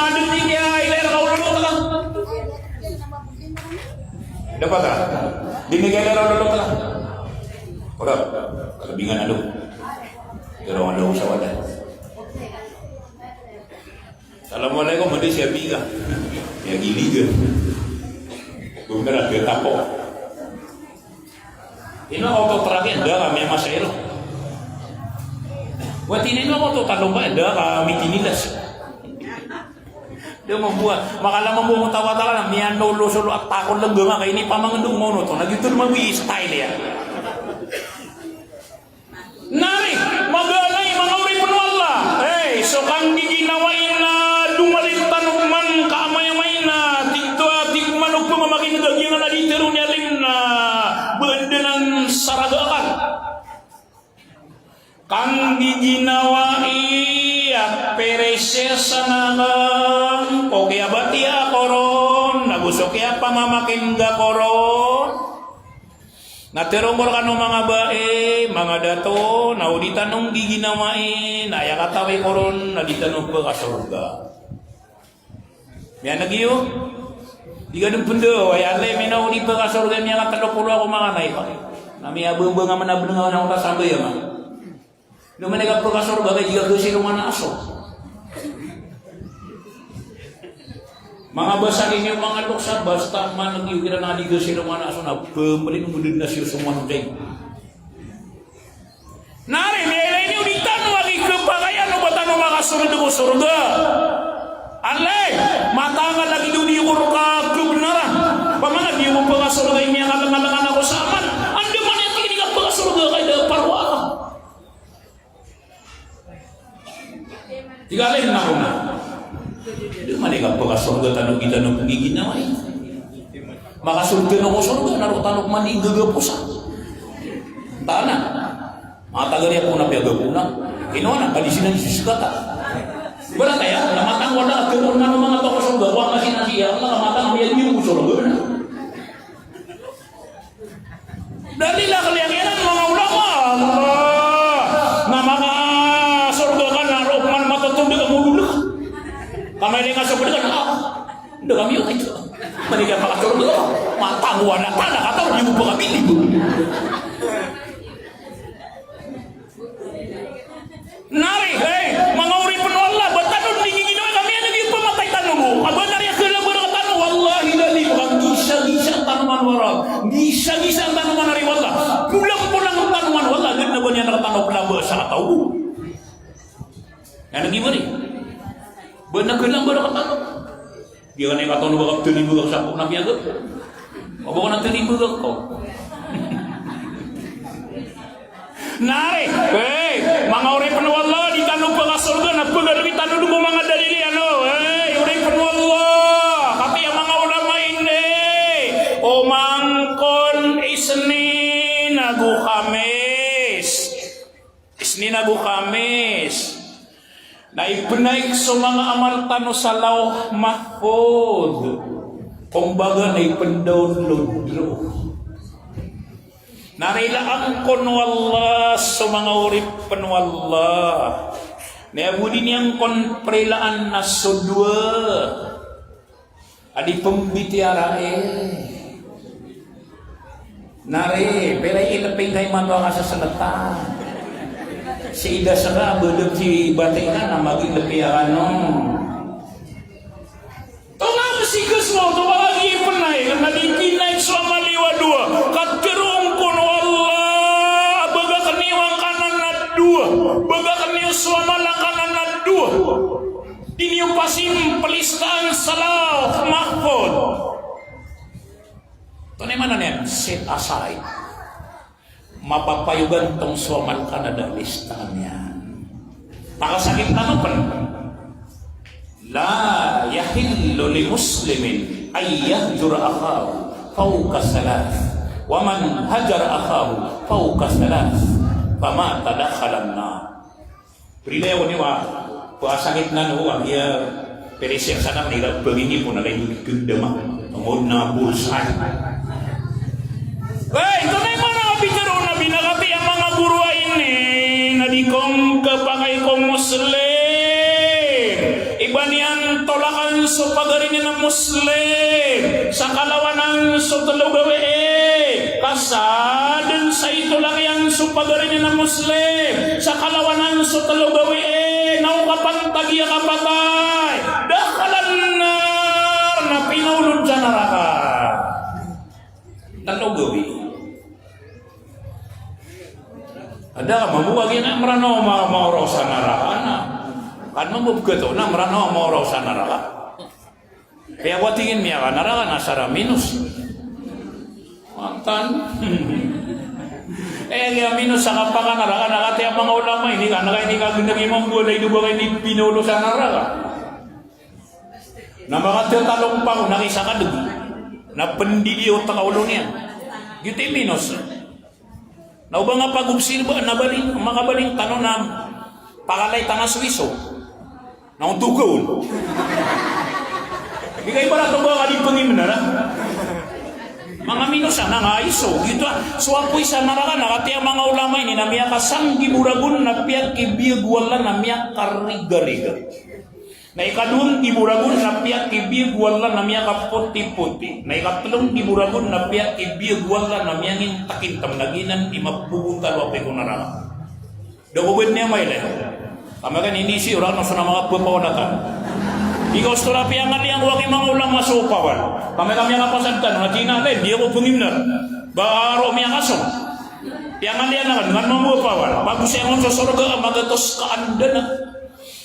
dn di kiyailay rka o lolot ka. Dapat ka? Di niyan kaya lolot ka. Ora, kalbingan ado. Pero ano sa wala? Assalamualaikum, hindi siya biga. Ya, giligan. Bukan ada tapo. Ino oto terakhir, da kami masayro. Buat ini no oto talomba, da kami tinilas. Da mambuat, makala mambuat tawa-tawa na, miyan no lo solo at takon lang gama ka ini pamangandong mo no to. Na gito naman yung style ya. Na ri, maganay, manga oripn o Allah. Hey, so kanggiginawai na domalit tano man ka amay-amay na, tig to a, tig man o pmamakin a gagiyan a di tero ni alim na, bndanan saraga akan. Kanggiginawai a peresesan akan, ko kiyabatiya ako ron, ago so kiyapamamakin'g ako ron. Na tero ko rkano manga bai, manga dato, na o di tano nggiginawai, na aya katawi ko ron, na di tano pkasorga. Miyaneg iyo, di ka dn pnda, o aya lay, mina o di pkasorga, miyakatlo polo ako manga nay, pa. Na miyabmbang a mnabnng a wana ko ta sambay a ma. Ino man i kapkasorga ka di ka kasirongan a aso. Manga basa ini o manga loks a, basta man iyo kiran a di kasirongan a aso na pmbalin o mdn a siyosoman o dai. Na ri, miyailay niyo di tano a di kapakayan o ba tano makasold ko sorga. Alay, mataan ka lagid o di ko rka kabnaran. Ba man a di ko pkasorga i miyakalngalangan ako sa amal. Andamanaya tig a di ka pkasorga ka da parwa ka. Tig a lay na ko na. Di man i kapkasorga tano, di tano pnggiginawai. Makasold tano ko sorga na roo tano pman di nggagaposan. Tana. Matagari ako na piyagapona. Ino na, ka di sinan siskata. Barataya, na matang wala, tero na manga pakasorga, wala sinan siya, na matang miyagiyong ko sorga na. Dalil a kaliyakiran manga ulama, Allah, na makasorga ka na roo man matotondg a modol ka. Kamay di nga sorga ka na, ah, da kami oto. Mani ka makasorga ka, matang wala tana ka taw, di mo pkabilib. Na ri, hey, manga oripn o Allah, ba tano di nggiginawai ka miyaneg iyo pamatay tano bo. Aba na ri a khalambar tano, wallahi lalzi, ba ka nggisagisaan tano man o Allah. Nggisagisaan tano man a ri o Allah. Polangpolang tano man o Allah, da dn a ba niyan rktano plamba sa kataw bo. Miyaneg iyo ba ri. Ba na khalambar tano. Di ka na ikatano ba ka ptalimbag sa pok na piyagap. O ba ka na talimbag ako. Na ri, hey, manga oripn o Allah, di tano pkasorga na pagaloy tano dn ko manga dalil iyan, o. Hey, oripn o Allah, katii a manga ulama ini, o mangkon Isnin ago Khamis. Isnin ago Khamis. Na ipnaik so manga amal tano sa Lawh Mahfudh. Kumbaga na ipndownload roo. Na rila angkon o Allah so manga oripn o Allah. Na aya bo di niyan kon prilaan na so dowa a di pmbitiyarai. Na ri, pira i ilping ka imanto a kasasnatan. Si Ida ska, bdb si Batika na magilpi a kano. Tonga msikas mo, tonga lagi pnaik, na di pinaik so amal iyo a dowa. Katharo angkono o Allah, ba gakn iyo angkanan a dowa. Ba gakn iyo so amal angkanan a dowa. Di niyo pasin plistaan sa Lawh Mahfudh. Antonaa i maana niyan? Set aside. Mapapayogan tong so amal ka na da lista niyan. Pakasakit na pn. La yahillu li muslimin An yahjura akhahu fawqa thalath, wa man hajara akhahu fawqa thalath, famata dakhalan nar. Prilay ako niyo a, ko asakit na no, a giya, pwede siya sana nila pagini po na kayo gagdama. Amod na bullseye. Ay, ito na yung mga kapitero na binakati ang mga guru a ini, na di kong kapakay ko Muslim. Iba niyan tolakan so pagari niyan a Muslim. Sa kalawanan so telo gawii. Ka sa dn sa itolak iyan so pagari niyan a Muslim, sa kalawanan so telo gawii, na o kapantagi a kapatay, dakhalan nar, na pinaolod sa naraka. Telo gawii. Ada ka mambo a giya na Mranaw ma-, maoraw sa naraka na. Kan mambo bkato na Mranaw maoraw sa naraka. Kaya watingin miyakanaraka na sara minos. Mantan. Eh, kaya minos sa kapakanaraka, na katii a manga ulama ini, ka na kaini ka gnagi mambo a lay do ba kaini pinaolod sa naraka. Na makatatalo pako na kisa kadg. Na pndidi o otak a olo niyan. Giyoto i minos. Na o ba nga pag-obserba, na bali, makabaling tano na pakalay tano so iso. Na ontokaw. Di ka ibarat o ba nga di pangimnar, a? Manga minos a na nga iso. Giyoto a, so apoy sa naraka na katii a manga ulama ini na miyakasanggibo ragon na piyakibiyag o Allah na miyakarigariga. Na ikadowa nggibo ragon na piyakibiyag o Allah na miyakapotipoti. Na ikatlo nggibo ragon na piyakibiyag o Allah na miyangintakintam, na giyanan i mabobontal o apoy ko naraka. Da ko bed niyan mailay. Kami kan ini si orang na so na makapapawan a tano. Ikaw so tora piyangaliyan ko aki manga ulama so pawan. Kami kan miyakapasad tano na tina lay, di ako pangimnar. Ba aro miyakasong. Piyangaliyan aken, ngan mambo a pawan. Bago siya ngon so sorga, magatos ka anda na.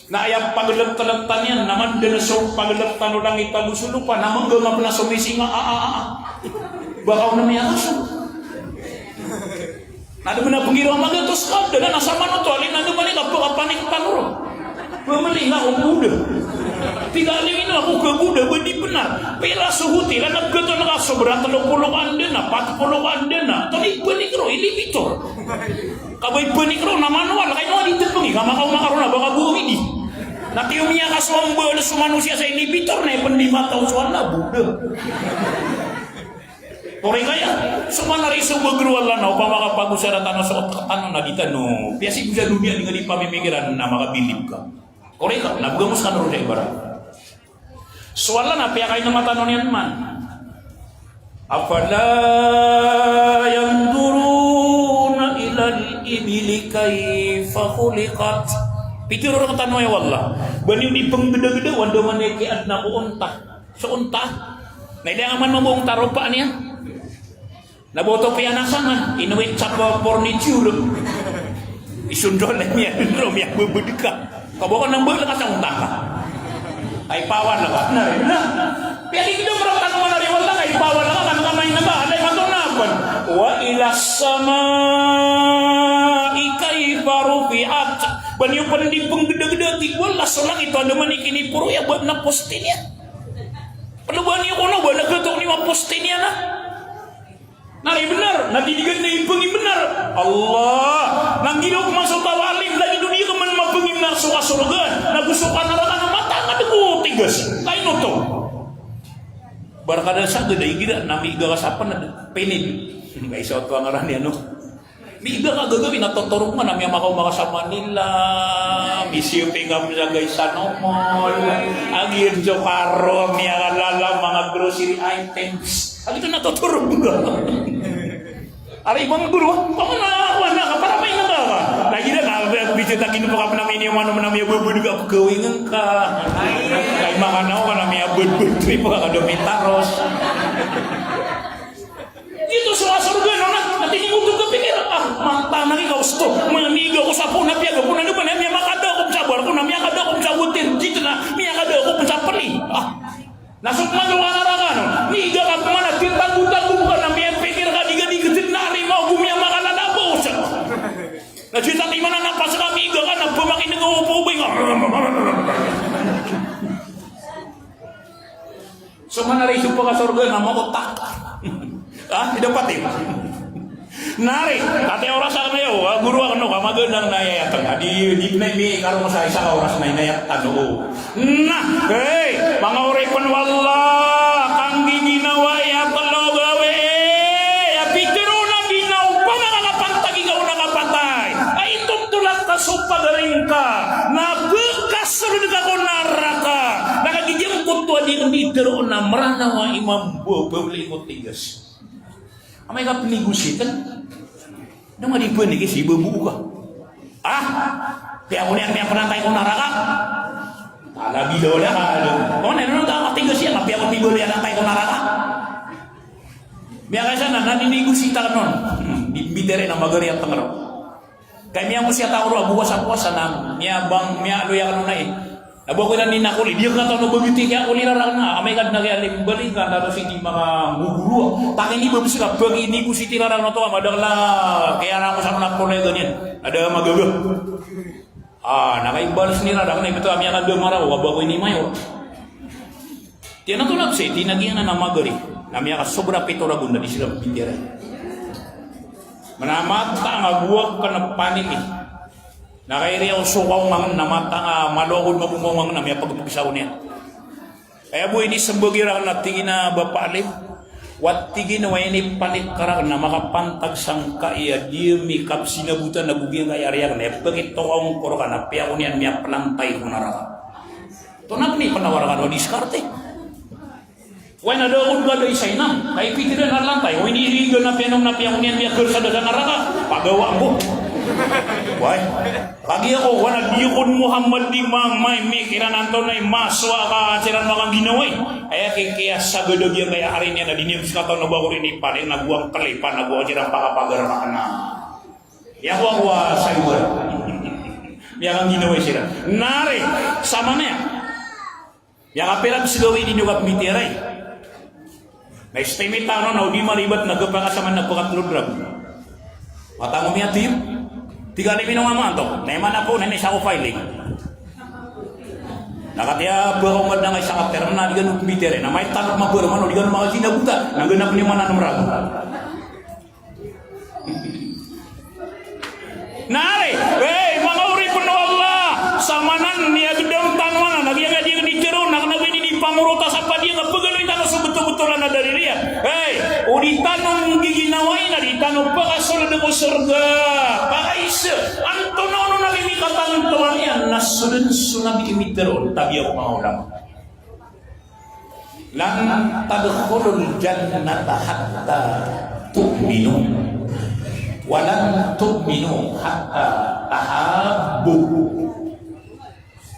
Na aya paglptlptan iyan, na mandn so paglptan o langit ago so lopa, na mangganap na so misinga, a, a, a, a. Ba ka on na miyakaso. Na da man a pnggiraw a magatos ka anda na, na samanoto a lin, na da man i kapakapanik tano ron. Ba mali nga ako boda. Tig a lin ino ako ka boda, ba di bnar. Pira so hotel a na bgatan ka sobra tlo polo ka anda na, pat polo ka anda na. Tonaa i panik ron, elevator. Ka ba i panik ron na manual, ka ino a di tpngi, ka makaoma ka ron na ba ka bo midi. Na tiyo miyakaso a mbala so manosiya sa elevator na ipndimataw so Allah, boda. Tori kaya, so manari so bagr o Allah na opama ka pagosara tano so otak tano na di tano. Piyasigo sa doniya di nga di pamimikiran na makabilib ka. Tori ka, na bgamos ka na ron sa ibarat. So Allah na piyakainama tano niyan man. Afala yanzuruna ilal ibili kayfa khuliqat. Pitero rktano, ya Allah. Ba niyo di pnggdagda o andamanaya i kiyaadna ko onta. So onta. Na ilay nga man mambo onta ropaan iyan. Na boto piyanasangan, ino i tsap a furniture. Isondol iyan, ino miyababd ka. Ka ba ka nambal ka sa onta ka. Ay pawan ka. Na, na. Piyakikdam rktano man a riwal ka, ay pawan ka, kan ka maina ka, alay mato na pn. Wa ilas samai kayfa rufi'at. Ba niyo pn di pnggdagda, tig o Allah, so langit o andamanaya i kiniporo iyan, ba na poste niyan. Pn ba niyo kono, ba na gatok niyo a poste niyan, a. Na ri bnar, na di di gana i pangimnar. Allah, na nggiraw ko man so taw a alim, lagid o di ka man mapangimnar so kasorgaan, na go so kanaraka na matangad ko tigas. Ka ino oto? Barkada sa gada igira, na miiga ka sa pnad, pinid. Ka isa oto a ngaran iyan, no? Miiga ka gagawii na totorog man a miyamakaoma ka sa Manila, misiyoping ka sa Gaisano Mall, a giyoto so karo, miyakalala, manga grocery items. A giyoto na totorog ka. Ari bang guru, paman na, wan na, para maina ka. Lagid a, na, bijo ta kino pa ka pn a miniyoman, na miyababad ka, pagawing ka. Kay makanaw ka na miyabadbad trip ka, ka domitaros. Giyoto so kasorgaan on, na, na tinigoto ka pikir, ah, mataan a ki kaosto, mamiga ko sa pona, piyaga pona, na ba na miyamakada ko sa barko, na miyakada ko sa hotel, giyoto na miyakada ko sa pli. Ah. Na so pman so kanaraka on, miga ka pman a titagotago ka na miyapikir ka di ka di ka titn a rimaw ko miyamakalala bo sa. Na giyoto a timan a napas ka miga ka na pamakin ka o po ba nga. So manari so pakasorga na maotak. Ha? Di dapat iyo. Nari, kati oras akn iyo, a goro akn o, ka magandang na aya tanga. Di, di na mi karong sa isa ka oras na inayat ano. Na, hey, manga oripn o Allah, kanggiginawai a tlo gawii, a pitharo o Nabi na opama ka kapantag i ka o na kapatay. Ay, totol a ka so pagaring ka, na pkasold ka ko naraka. Na kagiya giyangkoto a di pitharo na Mranaw a imam bo, pabli ko tigas. Amay ka pnegositn. Dn nga di pnegositn, babo ka. Ah, piya ko niyan, piya pnantay ko naraka. Ala, bidaw da ka, ala. O, na, na, na, tigas iyan, piya ko niyan, piya pnantay ko naraka. Miyakaisa na, na ninegosita ka non. Hmm, bi-, bitiyara na magari a tngr. Kay miyangosita ko roo a bo ka sa powasa na, miyabang, miyaloy akn on ai. Na bo ko iran di na koli, di akn kataw na ba bitiya koli rarakn na, amay ka dn a kiyalin, bali ka, na roo sii di manga gogoro. Taki ini ba bs ka, pag ini ko sii rarakn na oto, a madakl a, kaya na ako sa manga koli ganiyan. Ada magaga. Ah, na kay balas ni rarakn na, ibt a miyakadamaraw, a ba ko ini mayor. Tiyan oto na bs, tinagiyan a magari. Na miyakasobra pito ragon na di siran pitiyara. Mana mataan a bo akn a paniki. Na kay riya o so kaongangen na mataan a malo ako dn mabongongangen na miyapagpagsaw niyan. Aya bo ini smbagi rakn na tig iyan a bapa alim. Wa tig iyan a wa ini paniki rakn na makapantag sangkai a di mi kapsinabotan a bo giyangkaya riya akn. Aya pagitokaong ko rka na piya ko niyan miyapnantay ko naraka. Oto na pn i pnawar ka o diskarte. Oway na da ako dn ka da isa inam. Kay pitharo iyan a lantay. O ini irigan a piya ko niyan miyakar sa da sa naraka. Pagawa bo. Oway. Kagiya ko, oway na di ako dn Muhammad di ma-, ma-, mikiran antonaa i masowa ka siran makangginawai. Aya ki-, kiyasagad a giyangkaya ari niyan a di niyan bs kataw na ba ko rini pali na gowang kalipan na gowang siran pakapagar makna. Iya ko, ako a sa iwan. Miyakangginawai siran. Nari, samanaya. Miyakapira bs gawii di niyo kapmbitiyarai. Na estimate tano na o di malibat na gpaka saman na pkatlo ragon. Mataan ko miyatiyo. Tig a limi no nga manto. Na iman ako, na ini sa ko filing. Na katiya ba ko mad na nga isa ka term na di kano pmbitiyarai. Na maitano ko mabarman o di kano makasinabotan. Na ganap niyo man a nem ragon. Nari, hey, manga oripn o Allah, samanan, miyagdam tano anan, na giyangkaya di, di tero, na kna ba ini di pamorota sa padiya nga pagaloy tano so btobtolan a dalil iyan. Hey, o di tano nggiginawai na di tano pakasold ko sorga. Pakaisa, antonaa on a mimikatantowan iyan, na so dn so Nabi i mitero, tabiya o manga ulama. Lan tadkhulul jannata hatta tu'minu, wa lan tu'minu hatta tahabbu.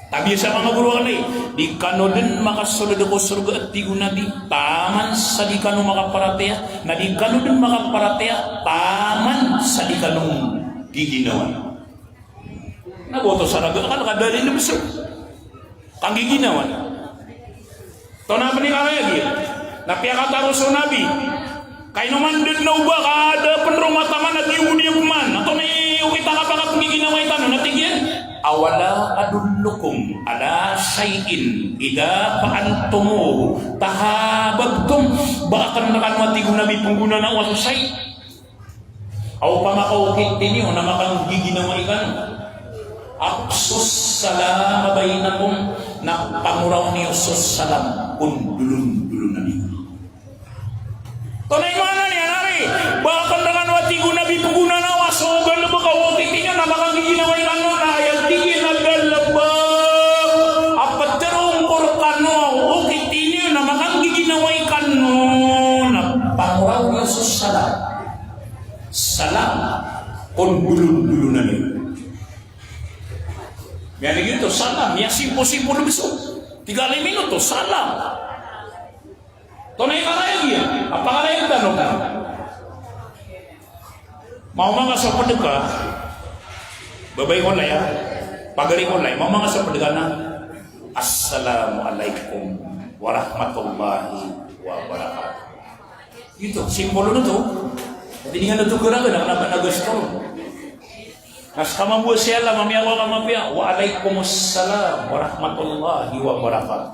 Tabiya sa manga goro akn, di kano dn makasold ko sorga, tig o Nabi, taman sa di kano makaparatiyaya, na di kano dn makaparatiyaya taman sa di kano nggiginawai. Na boto sa raga ka, na kadalil na bs o kanggiginawa. Tonaa pn i karayag iyan? Na piyakataro so Nabi, kaino man dn o ba ka da pn roo mataman a giyogo-giyogo man. Antonaa i okit a kapakapnggiginawai tano? Na tig iyan, "Awala adullukum ala shay'in idha fa'altumuhu tahabbtum?" Ba akn rkano, tig o Nabi, pnggonanao a so shay'. Aw, opama ka okit tiniyo na makanggiginawai kano. Afshus salama bainakum, na pangoraw niyo so salam ko ndolondolonan iyo. Antonaa i maana niyan, ari? Ba akn rkano, tig o Nabi, pnggonanao a so galbk a okit tiniyo na makanggiginawai kano, na aya tig iyan a galbk a ptharoon ko rkano a okit tiniyo na makanggiginawai kano, na pangoraw niyo so salam. Salam ko ndolondolonan iyo. Miyaligid oto, salam, miyasimpo-simpo na bs o. Tig a limi oto, salam. Antonaa i karayag iyan? A pakarayag tano, tano. Maoma nga so pd ka, babay ko laya, pagari ko laya, maoma nga so pd ka na, "Assalamu alaikum warahmatullahi wabarakatuh." Ito, simple na oto. Dii niyan oto karagan, na kna ba nagas ka ron. Na ska mambo a salam a miyawa ka mapiya, "Wa alaikumus salam warahmatullahi wabarakatuh."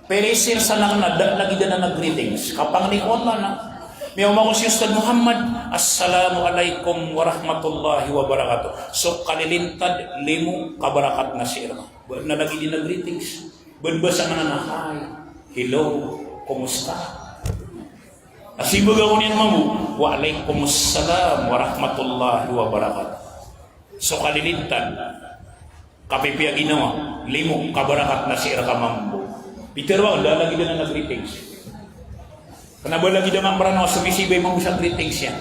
Pilisil sa nang na da lagid anan a greetings. Kapangni ko Allah na. Miyaoma ko si Ustadh Muhammad, "Assalamu alaikum warahmatullahi wabarakatuh." So kalilintad, limo kabarakat na sii rka. Ba na lagid iyan a greetings. Ba na ba sa ngan na, "Hi, hello, kumusta?" Na simbaga ko niyan mambo, "Wa alaikumussalam warahmatullahi wabarakatuh." So kalilintad, kapipiya ginawa, limo kabarakat na sii rka mambo. Pitharo a da lagid anan a greetings. Kna ba lagid anan a Mranaw a somisibay mambo sa greetings iyan.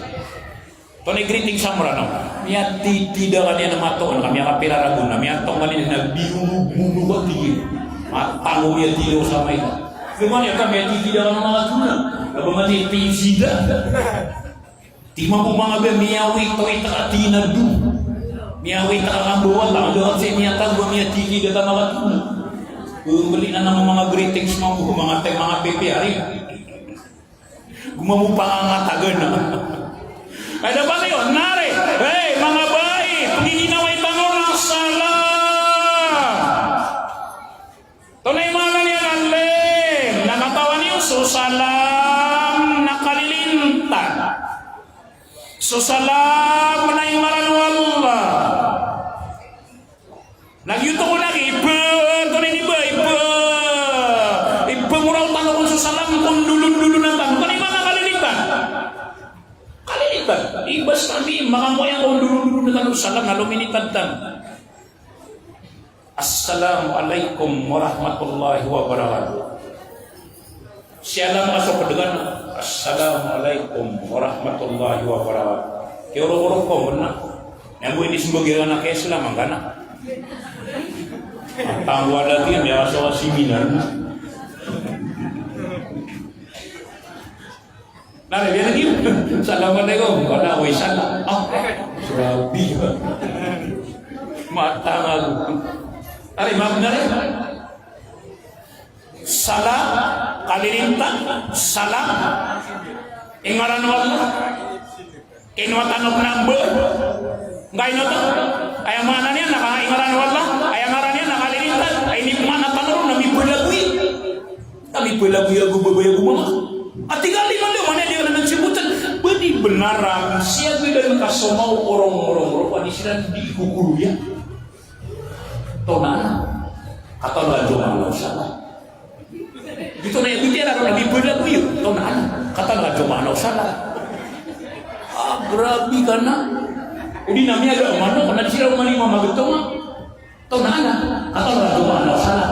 Tonaa i greetings a Mranaw? Miyatitida ka niyan a matoon ka, miyakapira ragon ka, miyatoon ka niyan na biyonogmonog a tig iyan. Matango miyatida o sa maito. Gawii niyan ka miyatitida ka na manga tona. Ka ba matitida. Tig mambo manga ba miyawitawit ka tig iyan a do. Miyawit ka mambo wala, anda ka sii miyatago a miyatitida ka manga tona. Pmbali anan a manga greetings mambo, manga teg, manga pipiya ari. Gomamo pangangatagan. Ay, da pati on, nari. Hey, manga bai, pgiginawai tano na salam. Tonaa i maana niyan a lim, na katawan iyo so salam na kalilintad. So salam na ingaran o Allah. Na giyoto ko na gi, ipe, tonaa ini ba, ipe, ipemoraw tano kon so salam, kon dolondolonan tano. Tonaa i maana kalilintad? Kalilintad. Iba sa kami, makambo iyan kon dolondolonan tano so salam, na lomilintad tano. Assalamu alaikum warahmatullahi wabarakatuh. Siyalam ka so pd ka na, "Assalamu alaikum warahmatullahi wabarakatuh." Kiyorok-orok ko na. Miyambo ini smbag iran a kiyasalaman ka na. Tanggol a lagi, miyawasawas seminar na. Nari, biyan lagi. Assalamualaikum. Wala, way salam. Ah, grabe. Matang ako. Nari, maaf, nari. Salam, kalilintad, salam. Ingaran o Allah. Kinowa tano pn a mba. Ngkaino oto? Aya maana niyan na ka ingaran o Allah, aya ngaran iyan na kalilintad. Aya inipmaana tano ron na mibalagoy. Ka mibalagoy ago babay ago mama. A tig a lima anda, maana iyan di ka na nagsibotan. Ba di bnar a siyagadan ka so maokorong-orong roo, a di siran di kokoroya. Tonaa na? Katawan ka so maana o salam. Giyoto na aya bitiyarai ron a mibalagoy. Tonaa na? Katawan ka so maana o salam. Ah, grabe ka na. O di na miyaga o manok, na di siran oman i mama gioto nga. Tonaa na? Katawan ka so maana o salam.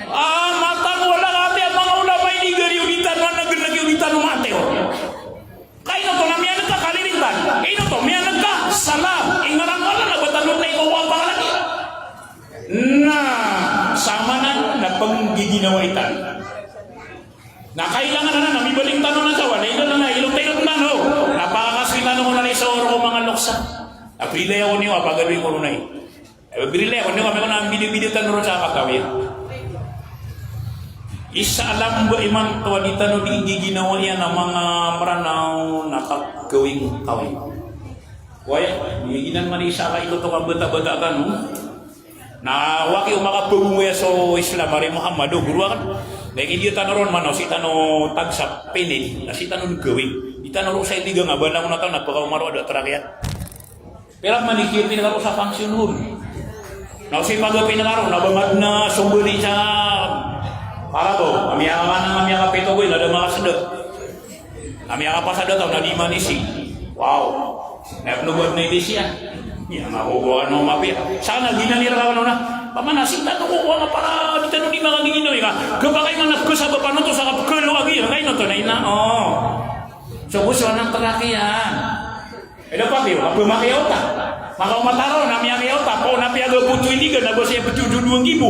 Ah, matang o wala ka ati a manga ulama ini gari o di tano a nagn lagi o di tano matiyo. Ka ino oto na miyaneg ka kalilintad? Ino oto miyaneg ka salam? Ingaran o Allah na ba tano dn ikokowa a pangalagid? Na, samanan na pnggiginawai tano. Na kailangan anan na mibaling tano na sawa, na ino na ilot-ilot tano. Na pakakasoy tano ko na isa oro ko manga loksa. Na prilaya ko niyo a pagaloy ko ronay. Eh, birilay ako, niyo kami ko na bidi-bidi tano ron sa katawi. Isa a lamba imanto a di tano di giginawai a manga Mranaw na kagawing kawing. Waya, giginan man isa ka ito to kabata-bata tano. Na waki o makapagongaya so Islam, ari Muhammad, o goro aken. Na ikidiya tano ron man, o sii tano tagsa pinin, na sii tano gawing. Di tano ron sa iliga nga, bala ko na tano, na pakaomaro a da tarakiyan. Pira man i kiyo pinakaro sa function hall. Na o sii paga pinakaro, na ba nga dn a sombali sa Karabaw, a miyakakanang, a miyakapito goy, na da makasda. Na miyakapasada taw, na di manisi. Wow. Na pnobat na i disiya. Iya, nga ko ko ano mapiya. Sana ginan iran ano na. Pamanasi tano ko ko ano para di tano di makagiginaw, ika. Kapakay man na kasaba panoto sa kapkalo agi, ika ino to na ina. Oh. So, gusto ng tarakiyan. Eda papiyo, a pmakiyaota. Makaoma tano na miyakiyaota, ko na piyagaboto i liga na ba siya pito dodowa nggibo.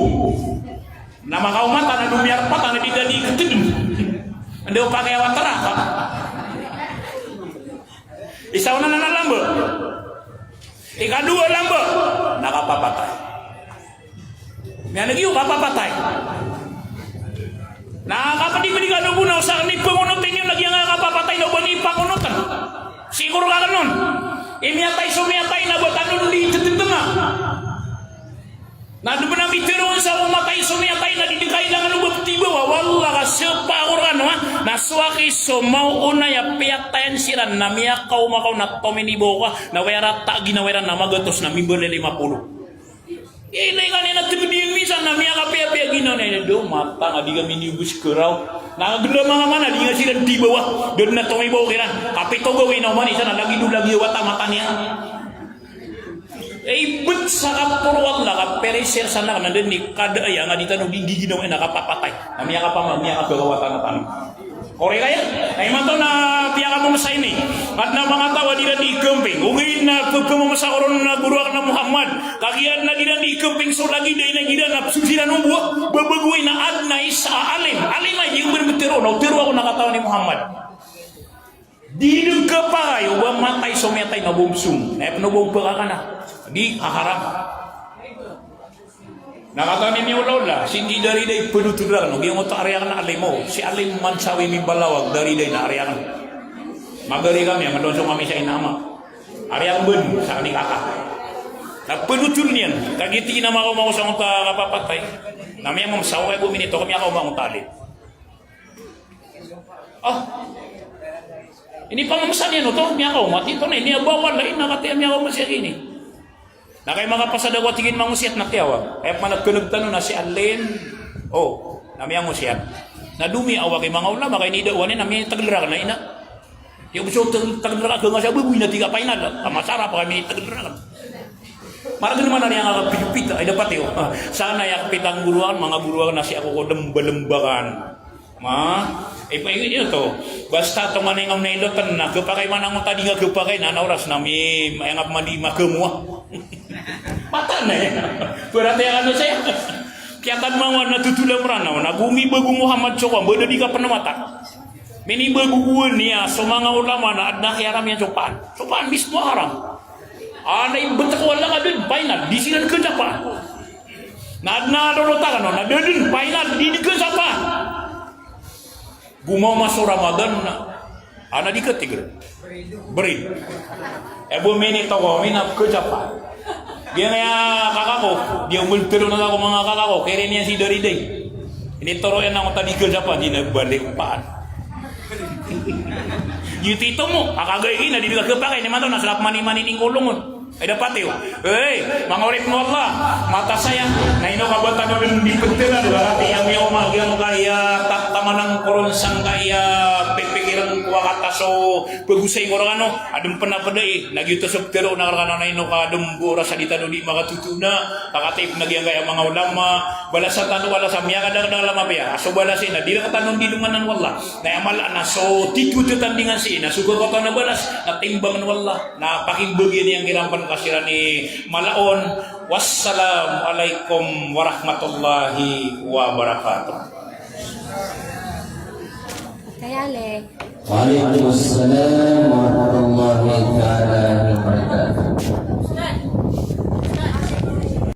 Na makaoma tano na do miyarpa tano na di tano iketedem. Anda o pakiyawa tano. Isa onan a lamba. Ikadowa a lamba. Na kapapatay. Miyaneg iyo kapapatay. Na kapedipedi ka dogo na osaken i pangonoti niyo na giyangkaya kapapatay na o ba niyo pangonoten. Sigor ka ken on. I miyatay so miyatay na ba tano di tetetenga. Na di pn a mitharo on sa mamatay so miyatay na di dn kailangan o ba ptibawa, wallah ka sapa ako rkano, ha? Na so aki so maoona i piyatayan siran na miyakaoma ka on na tominibaw ka, na waya rata ginawa iran na magatos na mimbalay lima polo. Ilay ka niyan na tgd iyan minsan na miyakapiyapiya ginawa niyan, do mata nga di kami niyobos karaw. Na gdam a mama na di nga siran tibawa, da dn a tomibaw kiran. Kapito gawii na oman isa na lagid o lagid o wata mata niyan. Ibt sa kaporo o Allah ka pressure sa anak na da dn i kada aya nga di tano di giginawai na kapapatay. Na miyakapama, miyakagagawatan tano. Korek aya? Na imanto na piyakamomsa ini. Adn a manga taw a di iran di camping. Ogaid na pphmomsa ko ron a goro akn a Muhammad. Kagiya adn a di iran di camping so lagid a ina iran na so siran o bo a babagowai na adn a isa a alim. Alim a di iran btharoa na o tharoa ko na katawan i Muhammad. Di dn khapakay o ba matay so miyatay na bo msong. Na aya pn o ba o ba kakana. Di, a haram. Na katawan i miyaolaola, sii ki Dariday, pd oto rakn, o giyangkoto a ari akn a alim o, si Alim Mansawi Mimbalawag, Dariday na ari akn. Magari kami, a madonsong kami sa ina ama. Ari akn bn, sa kani kaka. Na pd oto niyan, kagiya tig iyan a makaoma ako sangkoto a kapapatay. Na miyamamsa ako, aya bo minito ko miyakaoma angkoto a alim. Ah. Inipamamsa niyan oto, miyakaoma, tig iyan oto na, ini a bawal, na ina kati a miyakaoma sii kini. Na kay makapasad ako a tig iyan mangosiyat na tiyawag. Aya pman a khneg tano na si Alim. O, na miyangosiyat. Na domiyawa ki manga ulama, kay inidawaan iyan na miyatagl rakn a ina. Iyo bso tagl rakn a khnga sa baboy na tig a final. A masarap a kami tagl rakn. Margn man a riyan a kapitpita, ay dapat iyo. Sana aya kapita ang goro akn, manga goro akn na sii ako ko dmbalembakan. Ma, ipa-, iyo to. Basta tonganay ngka on na ilotn na, khapakay man angkoto a di nga khapakay na, na oras na mi, aya nga pman di makamowa. Mata na aya. Paratiyaya kano saya. Kiyatadman ko na totola Mranaw, na gomibago Muhammad so kowan, ba da di ka pn mata. Minibago ko niyan so manga ulama na adn a kiyaram iyan so paan. So paan mismo a haram. A, na ibt ko a lang a da dn, final, di siran khasapa. Na adn a lolot akn on, na da dn, final, di dn khasapa. Gomaoma so Ramadan na, a, na di khatigr. Bri. E bo minito ko, mina khasapa. Giyangkaya kaka ko, di ombal tlo na ko manga kaka ko, kiri niyan si Dariday. Initoro iyan angkoto a di khasapa, di na balik paan. Giyoto i tomo, a kagay ini, di dn ka khapakay, ini manto na slap mani-mani ning kolong on. Ay dapat iyo. Hey, manga oripn o Allah, mata saya. Na ino ka ba tano dn di ptharoon, ba kati a miyaoma giyangkaya tattamanan ko ron sangkaya pipikirn ko a kata so pagosay ko rkano, adn pn a pd ai, na giyoto so ptharoon akn rkano na ino ka dn bo oras a di tano di makatotoona, ka kati pn a giyangkaya manga ulama, balasan tano, balasan, miyakadakdakl a mapiya, a so balas iyan na di rktano di donganan o Allah. Na aya mala na so titho tatandingan sii na so khakawatan a balas na timbangn o Allah. Na pakimbagian iyan kiran pn ka siran i mala on. Wassalamu alaikum warahmatullahi wabarakatuh. Kaya le. Waalaikumsalam warahmatullahi taala wabarakatuh.